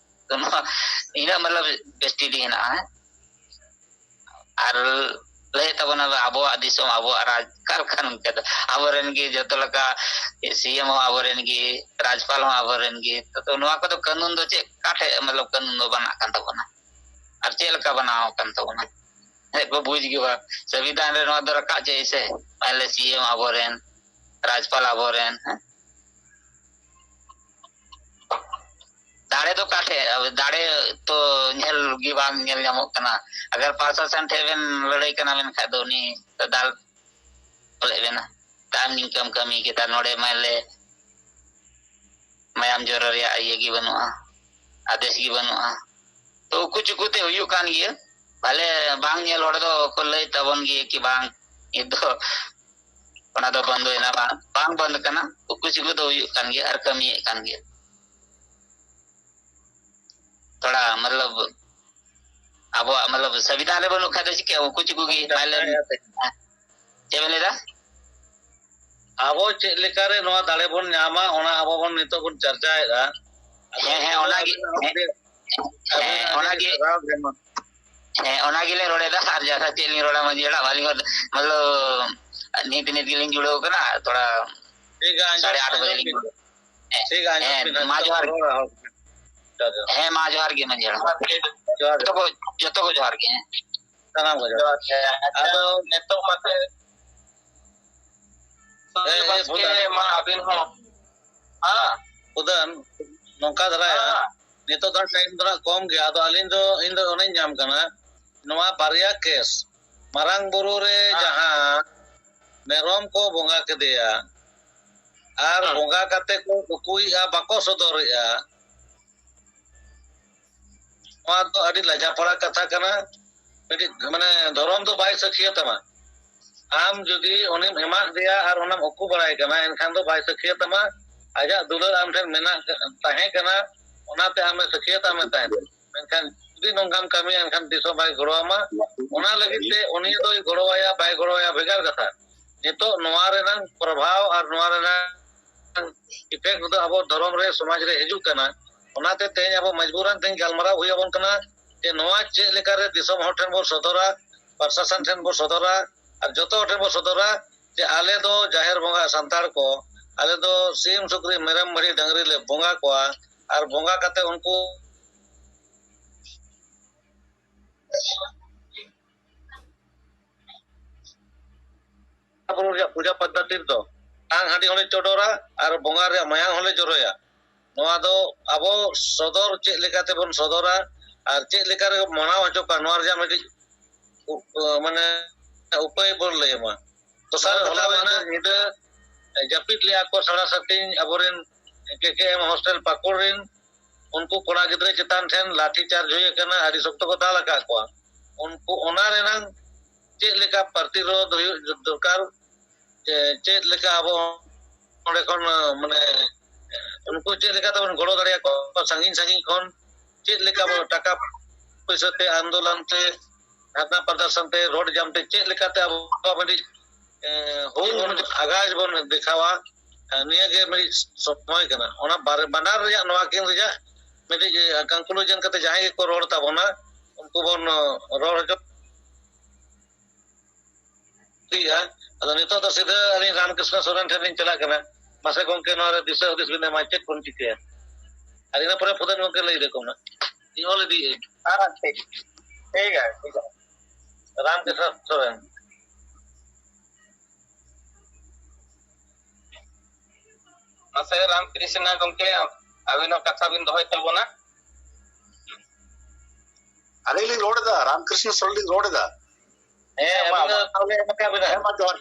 ᱛᱚ ᱱᱚᱣᱟ ᱤᱱᱟᱹᱜ ᱢᱚᱛᱞᱚᱵ ᱥᱴᱮᱰᱤ ᱦᱮᱱᱟᱜᱼᱟ᱾ ᱟᱨ ᱞᱟᱹᱭᱮᱫ ᱛᱟᱵᱚᱱᱟ ᱵᱚ, ᱟᱵᱚᱣᱟᱜ ᱫᱤᱥᱚᱢ, ᱟᱵᱚᱣᱟᱜ ᱨᱟᱡᱽ, ᱚᱠᱟ ᱞᱮᱠᱟ ᱱᱚᱝᱠᱟ ᱫᱚ? ᱟᱵᱚᱨᱮᱱ ᱜᱮ ᱡᱚᱛᱚ ᱞᱮᱠᱟ, ᱥᱤ ᱮᱢ ᱦᱚᱸ ᱟᱵᱚᱨᱮᱱ ᱜᱮ, ᱨᱟᱡᱽᱯᱟᱞ ᱦᱚᱸ ᱟᱵᱚᱨᱮᱱ ᱜᱮ᱾ ᱛᱚ, ᱱᱚᱣᱟ ᱠᱚᱫᱚ ᱠᱟᱹᱱᱩᱱ ᱫᱚ ᱪᱮᱫ, ᱚᱠᱟ ᱴᱷᱮᱡ, ᱢᱚᱛᱞᱚᱵ, ᱠᱟᱹᱱᱩᱱ ᱫᱚ ᱵᱮᱱᱟᱜ ᱠᱟᱱ ᱛᱟᱵᱚᱱᱟ? ᱟᱨ ᱪᱮᱫ ᱞᱮᱠᱟ ᱵᱮᱱᱟᱣ ᱟᱠᱟᱱ ᱛᱟᱵᱚᱱᱟ? ᱪᱮᱫ ᱠᱚ ᱵᱩᱡᱽ ᱜᱮ ᱵᱟᱝ᱾ ᱥᱚᱝᱵᱤᱫᱷᱟᱱ ᱨᱮ ᱱᱚᱣᱟ ᱫᱚ ᱨᱟᱠᱟᱵ ᱪᱮᱫ ᱥᱮ? ᱢᱟᱱᱮ ᱥᱤ ᱮᱢ ᱟᱵᱚᱨᱮᱱ, ᱨᱟᱡᱽᱯᱟᱞ ᱟᱵᱚᱨᱮᱱ, ᱦᱮᱸ? ᱫᱟᱲᱮ ᱫᱚ ᱚᱠᱟ ᱴᱷᱮᱡ? ᱫᱟᱲᱮ ᱛᱚ ᱧᱮᱞ ᱜᱮ ᱵᱟᱝ ᱧᱮᱞ ᱧᱟᱢᱚᱜ ᱠᱟᱱᱟ᱾ ᱟᱜᱟᱨ ᱯᱨᱚᱥᱟᱥᱚᱱ ᱴᱷᱮᱡ ᱵᱮᱱ ᱞᱟᱹᱲᱦᱟᱹᱭ ᱠᱟᱱᱟ, ᱢᱮᱱᱠᱷᱟᱡ ᱫᱚ ᱩᱱᱤ ᱫᱚ ᱫᱟᱞ ᱛᱚᱞᱮᱫ ᱵᱮᱱᱟ᱾ ᱛᱟᱭᱚᱢ ᱱᱤᱝᱠᱟᱹᱢ ᱠᱟᱹᱢᱤ ᱠᱮᱫᱟ, ᱱᱚᱰᱮ ᱢᱟᱭᱞᱮ ᱢᱟᱭᱟᱢ ᱡᱚᱨᱚ ᱨᱮᱭᱟᱜ ᱤᱭᱟᱹ ᱜᱮ ᱵᱟᱹᱱᱩᱜᱼᱟ, ᱟᱫᱮᱥ ᱜᱮ ᱵᱟᱹᱱᱩᱜᱼᱟ᱾ ᱛᱚ ᱩᱠᱩ ᱪᱩᱠᱩ ᱛᱮ ᱦᱩᱭᱩᱜ ᱠᱟᱱ ᱜᱮᱭᱟ᱾ ᱵᱷᱟᱞᱮ ᱵᱟᱝ ᱧᱮᱞ ᱦᱚᱲ ᱫᱚ ᱠᱚ ᱞᱟᱹᱭ ᱛᱟᱵᱚᱱ ᱜᱮᱭᱟ ᱠᱤ ᱵᱟᱝ, ᱱᱤᱛ ᱫᱚ ᱚᱱᱟ ᱫᱚ ᱵᱚᱱᱫᱚᱭᱮᱱᱟ, ᱵᱟᱝ, ᱵᱟᱝ ᱵᱚᱱᱫ ᱠᱟᱱᱟ᱾ ᱩᱠᱩ ᱪᱩᱠᱩ ᱫᱚ ᱦᱩᱭᱩᱜ ᱠᱟᱱ ᱜᱮᱭᱟ ᱟᱨ ᱠᱟᱹᱢᱤᱭᱮᱫ ᱠᱟᱱ ᱜᱮᱭᱟ᱾ ᱛᱷᱚᱲᱟ, ᱢᱚᱛᱞᱚᱵ, ᱟᱵᱚᱣᱟᱜ, ᱢᱚᱛᱞᱚᱵ, ᱥᱚᱝᱵᱤᱫᱷᱟᱱ ᱨᱮ ᱵᱟᱹᱱᱩᱜ ᱠᱷᱟᱡ ᱫᱚ ᱪᱤᱠᱟᱹ? ᱩᱠᱩ ᱪᱩᱠᱩ ᱜᱮ ᱵᱟᱭ ᱞᱟᱹᱭ᱾ ᱪᱮᱫ ᱵᱮᱱ ᱞᱟᱹᱭ ᱫᱟ? ᱟᱵᱚ ᱪᱮᱫ ᱞᱮᱠᱟᱨᱮ ᱱᱚᱣᱟ ᱫᱟᱲᱮ ᱵᱚᱱ ᱧᱟᱢᱟ, ᱚᱱᱟ ᱟᱵᱚ ᱵᱚᱱ ᱱᱤᱛᱚᱜ ᱵᱚᱱ ᱪᱟᱨᱪᱟᱭᱮᱫᱟ᱾ ᱦᱮᱸ, ᱦᱮᱸ, ᱚᱱᱟᱜᱮ, ᱦᱮᱸ, ᱦᱮᱸ, ᱚᱱᱟᱜᱮ᱾ ᱦᱮᱸ, ᱚᱱᱟ ᱜᱮᱞᱤᱧ ᱨᱚᱲᱮᱫᱟ᱾ ᱟᱨ ᱡᱟᱦᱟᱸ ᱪᱮᱫ ᱞᱤᱧ ᱨᱚᱲᱟ, ᱢᱟᱹᱡᱷᱤ ᱦᱟᱲᱟᱢ, ᱟᱹᱞᱤᱧ ᱦᱚᱸ, ᱢᱚᱛᱞᱚᱵ, ᱱᱤᱛ, ᱱᱤᱛ ᱜᱮᱞᱤᱧ ᱡᱩᱲᱟᱹᱣ ᱠᱟᱱᱟ, ᱛᱷᱚᱲᱟ ᱴᱷᱤᱠ ᱜᱮᱭᱟ, ᱟᱸᱡᱚᱢ, ᱥᱟᱲᱮ ᱟᱴ ᱵᱟᱡᱮ ᱟᱸᱡᱚᱢ ᱞᱤᱧ ᱵᱤᱱ᱾ ᱡᱩᱲᱟᱹᱣ᱾ ᱦᱮᱸ, ᱴᱷᱤᱠ ᱜᱮᱭᱟ, ᱟᱸᱡᱚᱢ ᱦᱮᱸ, ᱵᱤᱱ, ᱢᱟ ᱟᱸᱡᱚᱢ ᱡᱚᱦᱟᱨ ᱵᱤᱱ, ᱜᱮ᱾ ᱨᱚᱲ ᱟᱦᱚᱸ᱾ ᱡᱚᱦᱟᱨ, ᱡᱚᱦᱟᱨ᱾ ᱦᱮᱸ, ᱢᱟ ᱡᱚᱦᱟᱨ ᱜᱮ, ᱢᱟᱹᱡᱷᱤ ᱦᱟᱲᱟᱢ᱾ ᱡᱚᱦᱟᱨ ᱜᱮ᱾ ᱡᱚᱛᱚ ᱠᱚ, ᱡᱚᱛᱚ ᱠᱚ ᱡᱚᱦᱟᱨ ᱜᱮ, ᱦᱮᱸ᱾ ᱥᱟᱱᱟᱢ ᱠᱚ ᱡᱚᱦᱟᱨ᱾ ᱡᱚᱦᱟᱨ ᱜᱮ᱾ ᱟᱫᱚ ᱱᱤᱛᱚᱜ ᱢᱟᱥᱮ ᱮ, ᱮ, ᱵᱟᱥᱠᱮ, ᱯᱷᱩᱫᱟᱱ᱾ ᱢᱟ ᱟᱹᱵᱤᱱ ᱦᱚᱸ᱾ ᱦᱮᱸ᱾ ᱯᱷᱩᱫᱟᱱ, ᱱᱚᱝᱠᱟ ᱫᱷᱟᱨᱟᱭᱟ᱾ ᱦᱮᱸ᱾ ᱱᱤᱛᱚᱜ ᱫᱚ ᱴᱟᱭᱤᱢ ᱫᱚ ᱦᱟᱸᱜ ᱠᱚᱢ ᱜᱮᱭᱟ, ᱟᱫᱚ ᱟᱹᱞᱤᱧ ᱫᱚ, ᱤᱧ ᱫᱚ ᱚᱱᱮᱧ ᱧᱟᱢ ᱠᱟᱱᱟ᱾ ᱱᱚᱣᱟ ᱵᱟᱨᱭᱟ ᱠᱮᱥ, ᱢᱟᱨᱟᱝ ᱵᱩᱨᱩ ᱨᱮ ᱦᱮᱸ᱾ ᱡᱟᱦᱟᱸ ᱢᱮᱨᱚᱢ ᱠᱚ ᱵᱚᱸᱜᱟ ᱠᱮᱫᱮᱭᱟ, ᱟᱨ ᱵᱚᱸᱜᱟ ᱠᱟᱛᱮ ᱠᱚ ᱩᱠᱩᱭᱮᱫᱼᱟ, ᱵᱟᱠᱚ ᱥᱚᱫᱚᱨᱮᱫᱼᱟ᱾ ᱱᱚᱣᱟ ᱫᱚ ᱟᱹᱰᱤ ᱞᱟᱡᱟᱯᱟᱲᱟ ᱠᱟᱛᱷᱟ ᱠᱟᱱᱟ᱾ ᱢᱤᱫᱴᱤᱡ ᱢᱟᱱᱮ ᱫᱷᱚᱨᱚᱢ ᱫᱚ ᱵᱟᱭ ᱥᱟᱹᱠᱷᱤᱭᱟᱹ ᱛᱟᱢᱟ᱾ ᱟᱢ ᱡᱩᱫᱤ ᱩᱱᱤᱢ ᱮᱢᱟᱫᱮᱭᱟ ᱟᱨ ᱚᱱᱟᱢ ᱩᱠᱩ ᱵᱟᱲᱟᱭ ᱠᱟᱱᱟ, ᱮᱱᱠᱷᱟᱱ ᱫᱚ ᱵᱟᱭ ᱥᱟᱹᱠᱷᱤᱭᱟᱹ ᱛᱟᱢᱟ᱾ ᱟᱡᱟᱜ ᱫᱩᱞᱟᱹᱲ ᱟᱢ ᱴᱷᱮᱱ ᱢᱮᱱᱟᱜ ᱛᱟᱦᱮᱸ ᱠᱟᱱᱟ, ᱚᱱᱟᱛᱮ ᱟᱢᱮ ᱥᱟᱹᱠᱷᱤᱭᱟᱹ ᱛᱟᱢᱮ ᱛᱟᱦᱮᱸᱫ᱾ ᱢᱮᱱᱠᱷᱟᱱ ᱡᱩᱫᱤ ᱱᱚᱝᱠᱟᱢ ᱠᱟᱹᱢᱤᱭᱟ, ᱮᱱᱠᱷᱟᱱ ᱛᱤᱥ ᱦᱚᱸ ᱵᱟᱭ ᱜᱚᱲᱚ ᱟᱢᱟ᱾ ᱚᱱᱟ ᱞᱟᱹᱜᱤᱫ ᱛᱮ ᱩᱱᱤ ᱫᱚᱭ ᱜᱚᱲᱚᱣᱟᱭᱟ, ᱵᱟᱭ ᱜᱚᱲᱚᱣᱟᱭᱟ, ᱵᱷᱮᱜᱟᱨ ᱠᱟᱛᱷᱟ᱾ ᱱᱤᱛᱚᱜ ᱱᱚᱣᱟ ᱨᱮᱱᱟᱝ ᱯᱨᱚᱵᱷᱟᱣ ᱟᱨ ᱱᱚᱣᱟ ᱨᱮᱱᱟᱝ ᱤᱯᱷᱮᱠᱴ ᱫᱚ ᱟᱵᱚ ᱫᱷᱚᱨᱚᱢ ᱨᱮ, ᱥᱚᱢᱟᱡᱽ ᱨᱮ ᱦᱤᱡᱩᱜ ᱠᱟᱱᱟ᱾ ᱚᱱᱟᱛᱮ ᱛᱮᱦᱮᱧ ᱟᱵᱚ ᱢᱚᱡᱽᱵᱩᱨᱟᱱ ᱛᱮᱦᱮᱧ ᱜᱟᱞᱢᱟᱨᱟᱣ ᱦᱩᱭ ᱟᱵᱚᱱ ᱠᱟᱱᱟ ᱡᱮ ᱱᱚᱣᱟ ᱪᱮᱫ ᱞᱮᱠᱟᱨᱮ ᱫᱤᱥᱚᱢ ᱦᱚᱲ ᱴᱷᱮᱱ ᱵᱚᱱ ᱥᱚᱫᱚᱨᱟ, ᱯᱨᱚᱥᱟᱥᱚᱱ ᱴᱷᱮᱱ ᱵᱚᱱ ᱥᱚᱫᱚᱨᱟ, ᱟᱨ ᱡᱚᱛᱚ ᱦᱚᱲ ᱴᱷᱮᱱ ᱵᱚᱱ ᱥᱚᱫᱚᱨᱟ ᱡᱮ ᱟᱞᱮ ᱫᱚ ᱡᱟᱦᱮᱨ ᱵᱚᱸᱜᱟ ᱥᱟᱱᱛᱟᱲ ᱠᱚ, ᱟᱞᱮ ᱫᱚ ᱥᱤᱢ, ᱥᱩᱠᱨᱤ, ᱢᱮᱨᱚᱢ, ᱵᱷᱤᱰᱤ, ᱰᱟᱹᱝᱨᱤ ᱞᱮ ᱵᱚᱸᱜᱟ ᱠᱚᱣᱟ, ᱟᱨ ᱵᱚᱸᱜᱟ ᱠᱟᱛᱮ ᱩᱱᱠᱩ ᱵᱩᱨᱩ ᱨᱮᱭᱟᱜ ᱯᱩᱡᱟ ᱯᱚᱫᱽᱫᱷᱚᱛᱤ ᱨᱮᱫᱚ ᱛᱟᱝ ᱦᱟᱺᱰᱤ ᱦᱚᱸᱞᱮ ᱪᱚᱰᱚᱨᱟ ᱟᱨ ᱵᱚᱸᱜᱟ ᱨᱮᱭᱟᱜ ᱢᱟᱭᱟᱝ ᱦᱚᱸᱞᱮ ᱡᱚᱨᱚᱭᱟ᱾ ᱱᱚᱣᱟ ᱫᱚ ᱟᱵᱚ ᱥᱚᱫᱚᱨ ᱪᱮᱫ ᱞᱮᱠᱟ ᱛᱮᱵᱚᱱ ᱥᱚᱫᱚᱨᱟ ᱟᱨ ᱪᱮᱫ ᱞᱮᱠᱟ ᱨᱮ ᱢᱟᱱᱟᱣ ᱦᱚᱪᱚ ᱠᱚᱣᱟ, ᱱᱚᱣᱟ ᱨᱮᱭᱟᱜ ᱢᱤᱫᱴᱤᱡ ᱩ-, ᱢᱟᱱᱮ ᱩᱯᱟᱹᱭ ᱵᱚᱱ ᱞᱟᱹᱭ ᱟᱢᱟ᱾ ᱫᱚᱥᱟᱨ ᱦᱚᱞᱟ ᱢᱟᱦᱫᱮᱨ ᱧᱤᱫᱟᱹ ᱡᱟᱹᱯᱤᱫ ᱞᱮᱜᱼᱟ ᱠᱚ ᱥᱟᱲᱟ ᱥᱟᱛ ᱴᱤᱧ ᱟᱵᱚᱨᱮᱱ ᱠᱮ ᱠᱮ ᱮᱢ ᱦᱳᱥᱴᱮᱞ ᱯᱟᱹᱠᱩᱲ ᱨᱮᱱ ᱩᱱᱠᱩ ᱠᱚᱲᱟ ᱜᱤᱫᱽᱨᱟᱹ ᱪᱮᱛᱟᱱ ᱴᱷᱮᱱ ᱞᱟᱴᱷᱤ ᱪᱟᱨᱡᱽ ᱦᱩᱭ ᱟᱠᱟᱱᱟ, ᱟᱹᱰᱤ ᱥᱚᱠᱛᱚ ᱠᱚ ᱫᱟᱞ ᱟᱠᱟᱫ ᱠᱚᱣᱟ᱾ ᱩᱱᱠᱩ ᱚᱱᱟ ᱨᱮᱱᱟᱝ ᱪᱮᱫ ᱞᱮᱠᱟ ᱯᱨᱚᱛᱤᱨᱳᱫᱷ ᱦᱩᱭᱩᱜ ᱫᱚᱨᱠᱟᱨ, ᱪᱮ-, ᱪᱮᱫ ᱞᱮᱠᱟ ᱟᱵᱚ ᱚᱸᱰᱮ ᱠᱷᱚᱱ, ᱢᱟᱱᱮ, ᱩᱱᱠᱩ ᱪᱮᱫ ᱞᱮᱠᱟ ᱛᱮᱵᱚᱱ ᱜᱚᱲᱚ ᱫᱟᱲᱮᱭᱟᱠᱚᱣᱟ ᱥᱟᱺᱜᱤᱧ ᱥᱟᱺᱜᱤᱧ ᱠᱷᱚᱱ, ᱪᱮᱫ ᱞᱮᱠᱟ ᱵᱚᱱ ᱴᱟᱠᱟ ᱯᱚᱭᱥᱟ ᱛᱮ, ᱟᱱᱫᱳᱞᱚᱱ ᱛᱮ, ᱫᱷᱟᱨᱱᱟ ᱯᱨᱚᱫᱚᱨᱥᱚᱱ ᱛᱮ, ᱨᱳᱰ ᱡᱟᱢ ᱛᱮ, ᱪᱮᱫ ᱞᱮᱠᱟᱛᱮ ᱟᱵᱚ ᱢᱤᱫᱴᱤᱡ, ᱮ, ᱦᱩᱞ ᱵᱚᱱ ᱟᱜᱟᱡ ᱵᱚᱱ ᱫᱮᱠᱷᱟᱣᱟ᱾ ᱮ, ᱱᱤᱭᱟᱹ ᱜᱮ ᱢᱤᱫᱴᱤᱡ ᱥᱚᱢᱚᱭ ᱠᱟᱱᱟ᱾ ᱚᱱᱟ ᱵᱟᱨ-, ᱵᱟᱱᱟᱨ ᱨᱮᱭᱟᱜ, ᱱᱚᱣᱟ ᱠᱤᱱ ᱨᱮᱭᱟᱜ ᱢᱤᱫᱴᱤᱡ, ᱮ, ᱠᱚᱱᱠᱞᱩᱡᱚᱱ ᱠᱟᱛᱮ ᱡᱟᱦᱟᱸᱭ ᱜᱮᱠᱚ ᱨᱚᱲ ᱛᱟᱵᱚᱱᱟ, ᱩᱱᱠᱩ ᱵᱚᱱ, ᱮ, ᱨᱚᱲ ᱦᱚᱪᱚ ᱤᱫᱤᱭᱟ᱾ ᱟᱫᱚ ᱱᱤᱛᱚᱜ ᱫᱚ ᱥᱤᱫᱷᱟᱹ ᱟᱹᱞᱤᱧ ᱨᱟᱢᱠᱨᱤᱥᱱᱚ ᱥᱚᱨᱮᱱ ᱴᱷᱮᱱ ᱞᱤᱧ ᱪᱟᱞᱟᱜ ᱠᱟᱱᱟ᱾ ᱢᱟᱥᱮ ᱜᱚᱢᱠᱮ, ᱱᱚᱣᱟ ᱨᱮ ᱫᱤᱥᱟᱹ ᱦᱩᱫᱤᱥ ᱵᱤᱱ ᱮᱢᱟ, ᱪᱮᱫ ᱵᱚᱱ ᱪᱤᱠᱟᱹᱭᱟ? ᱟᱨ ᱤᱱᱟᱹ ᱯᱚᱨᱮ ᱯᱷᱩᱫᱟᱹᱱ ᱜᱚᱢᱠᱮ ᱞᱟᱹᱭ ᱤᱫᱤ ᱠᱚ ᱢᱮ᱾ ᱤᱧ ᱚᱞ ᱤᱫᱤᱭᱟᱹᱧ᱾ ᱦᱮᱸ, ᱴᱷᱤᱠ᱾ ᱴᱷᱤᱠ ᱜᱮᱭᱟ, ᱴᱷᱤᱠ ᱜᱮᱭᱟ᱾ ᱨᱟᱢᱠᱨᱤᱥᱱᱚ ᱥᱚᱨᱮᱱ᱾ ᱢᱟᱥᱮ ᱨᱟᱢᱠᱨᱤᱥᱱᱟ ᱜᱚᱢᱠᱮ, ᱟᱹᱵᱤᱱ ᱦᱚᱸ ᱠᱟᱛᱷᱟ ᱵᱤᱱ ᱫᱚᱦᱚᱭ ᱛᱟᱵᱚᱱᱟ᱾ ᱟᱹᱞᱤᱧ ᱞᱤᱧ ᱨᱚᱲ ᱮᱫᱟ, ᱨᱟᱢᱠᱨᱤᱥᱱᱚ ᱥᱚᱨᱮᱱ ᱞᱤᱧ ᱨᱚᱲ ᱮᱫᱟ᱾ ᱦᱮᱸ, ᱦᱮᱸ, ᱢᱟ, ᱟᱹᱵᱤᱱ ᱫᱚ ᱢᱟ᱾ ᱛᱟᱦᱚᱞᱮ ᱮᱢ ᱟᱠᱟᱫ ᱵᱤᱱᱟ? ᱦᱮᱸ, ᱢᱟ, ᱡᱚᱦᱟᱨ᱾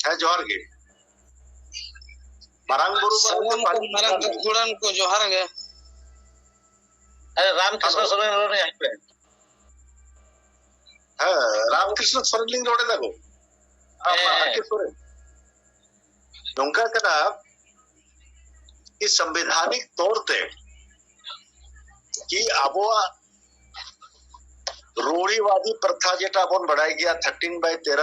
ᱦᱮᱸ, ᱡᱚᱦᱟᱨ ᱜᱮ᱾ ᱢᱟᱨᱟᱝ ᱵᱩᱨᱩ ᱵᱟᱨᱮᱛᱮ ᱥᱟᱱᱟᱢ ᱠᱚ ᱯᱟᱹᱦᱤᱞ ᱢᱟᱨᱟᱝ ᱜᱟᱹᱠᱷᱩᱲᱟᱱ ᱠᱚ ᱡᱚᱦᱟᱨ ᱜᱮ᱾ ᱦᱮᱸ, ᱨᱟᱢᱠᱨᱤᱥᱱᱚ ᱥᱚᱨᱮᱱ ᱨᱚᱲ ᱟᱸᱡᱚᱢ ᱯᱮ᱾ ᱦᱮᱸ, ᱨᱟᱢᱠᱨᱤᱥᱱᱚ ᱥᱚᱨᱮᱱ ᱞᱤᱧ ᱨᱚᱲ ᱮᱫᱟ ᱜᱚ᱾ ᱦᱮᱸ᱾ ᱨᱟᱢᱠᱨᱤᱥᱱᱚ ᱥᱚᱨᱮᱱ᱾ ᱱᱚᱝᱠᱟ ᱠᱟᱱᱟ ᱠᱤ ᱥᱚᱝᱵᱤᱫᱷᱟᱱᱤᱠ ᱛᱚᱨ ᱛᱮ ᱠᱤ ᱟᱵᱚᱣᱟᱜ ᱨᱩᱲᱤᱣᱟᱫᱤ ᱯᱨᱚᱛᱷᱟ ᱡᱮᱴᱟ ᱵᱚᱱ ᱵᱟᱲᱟᱭ ᱜᱮᱭᱟ, ᱛᱷᱟᱨᱴᱤᱱ ᱵᱟᱭ ᱛᱮᱨᱚ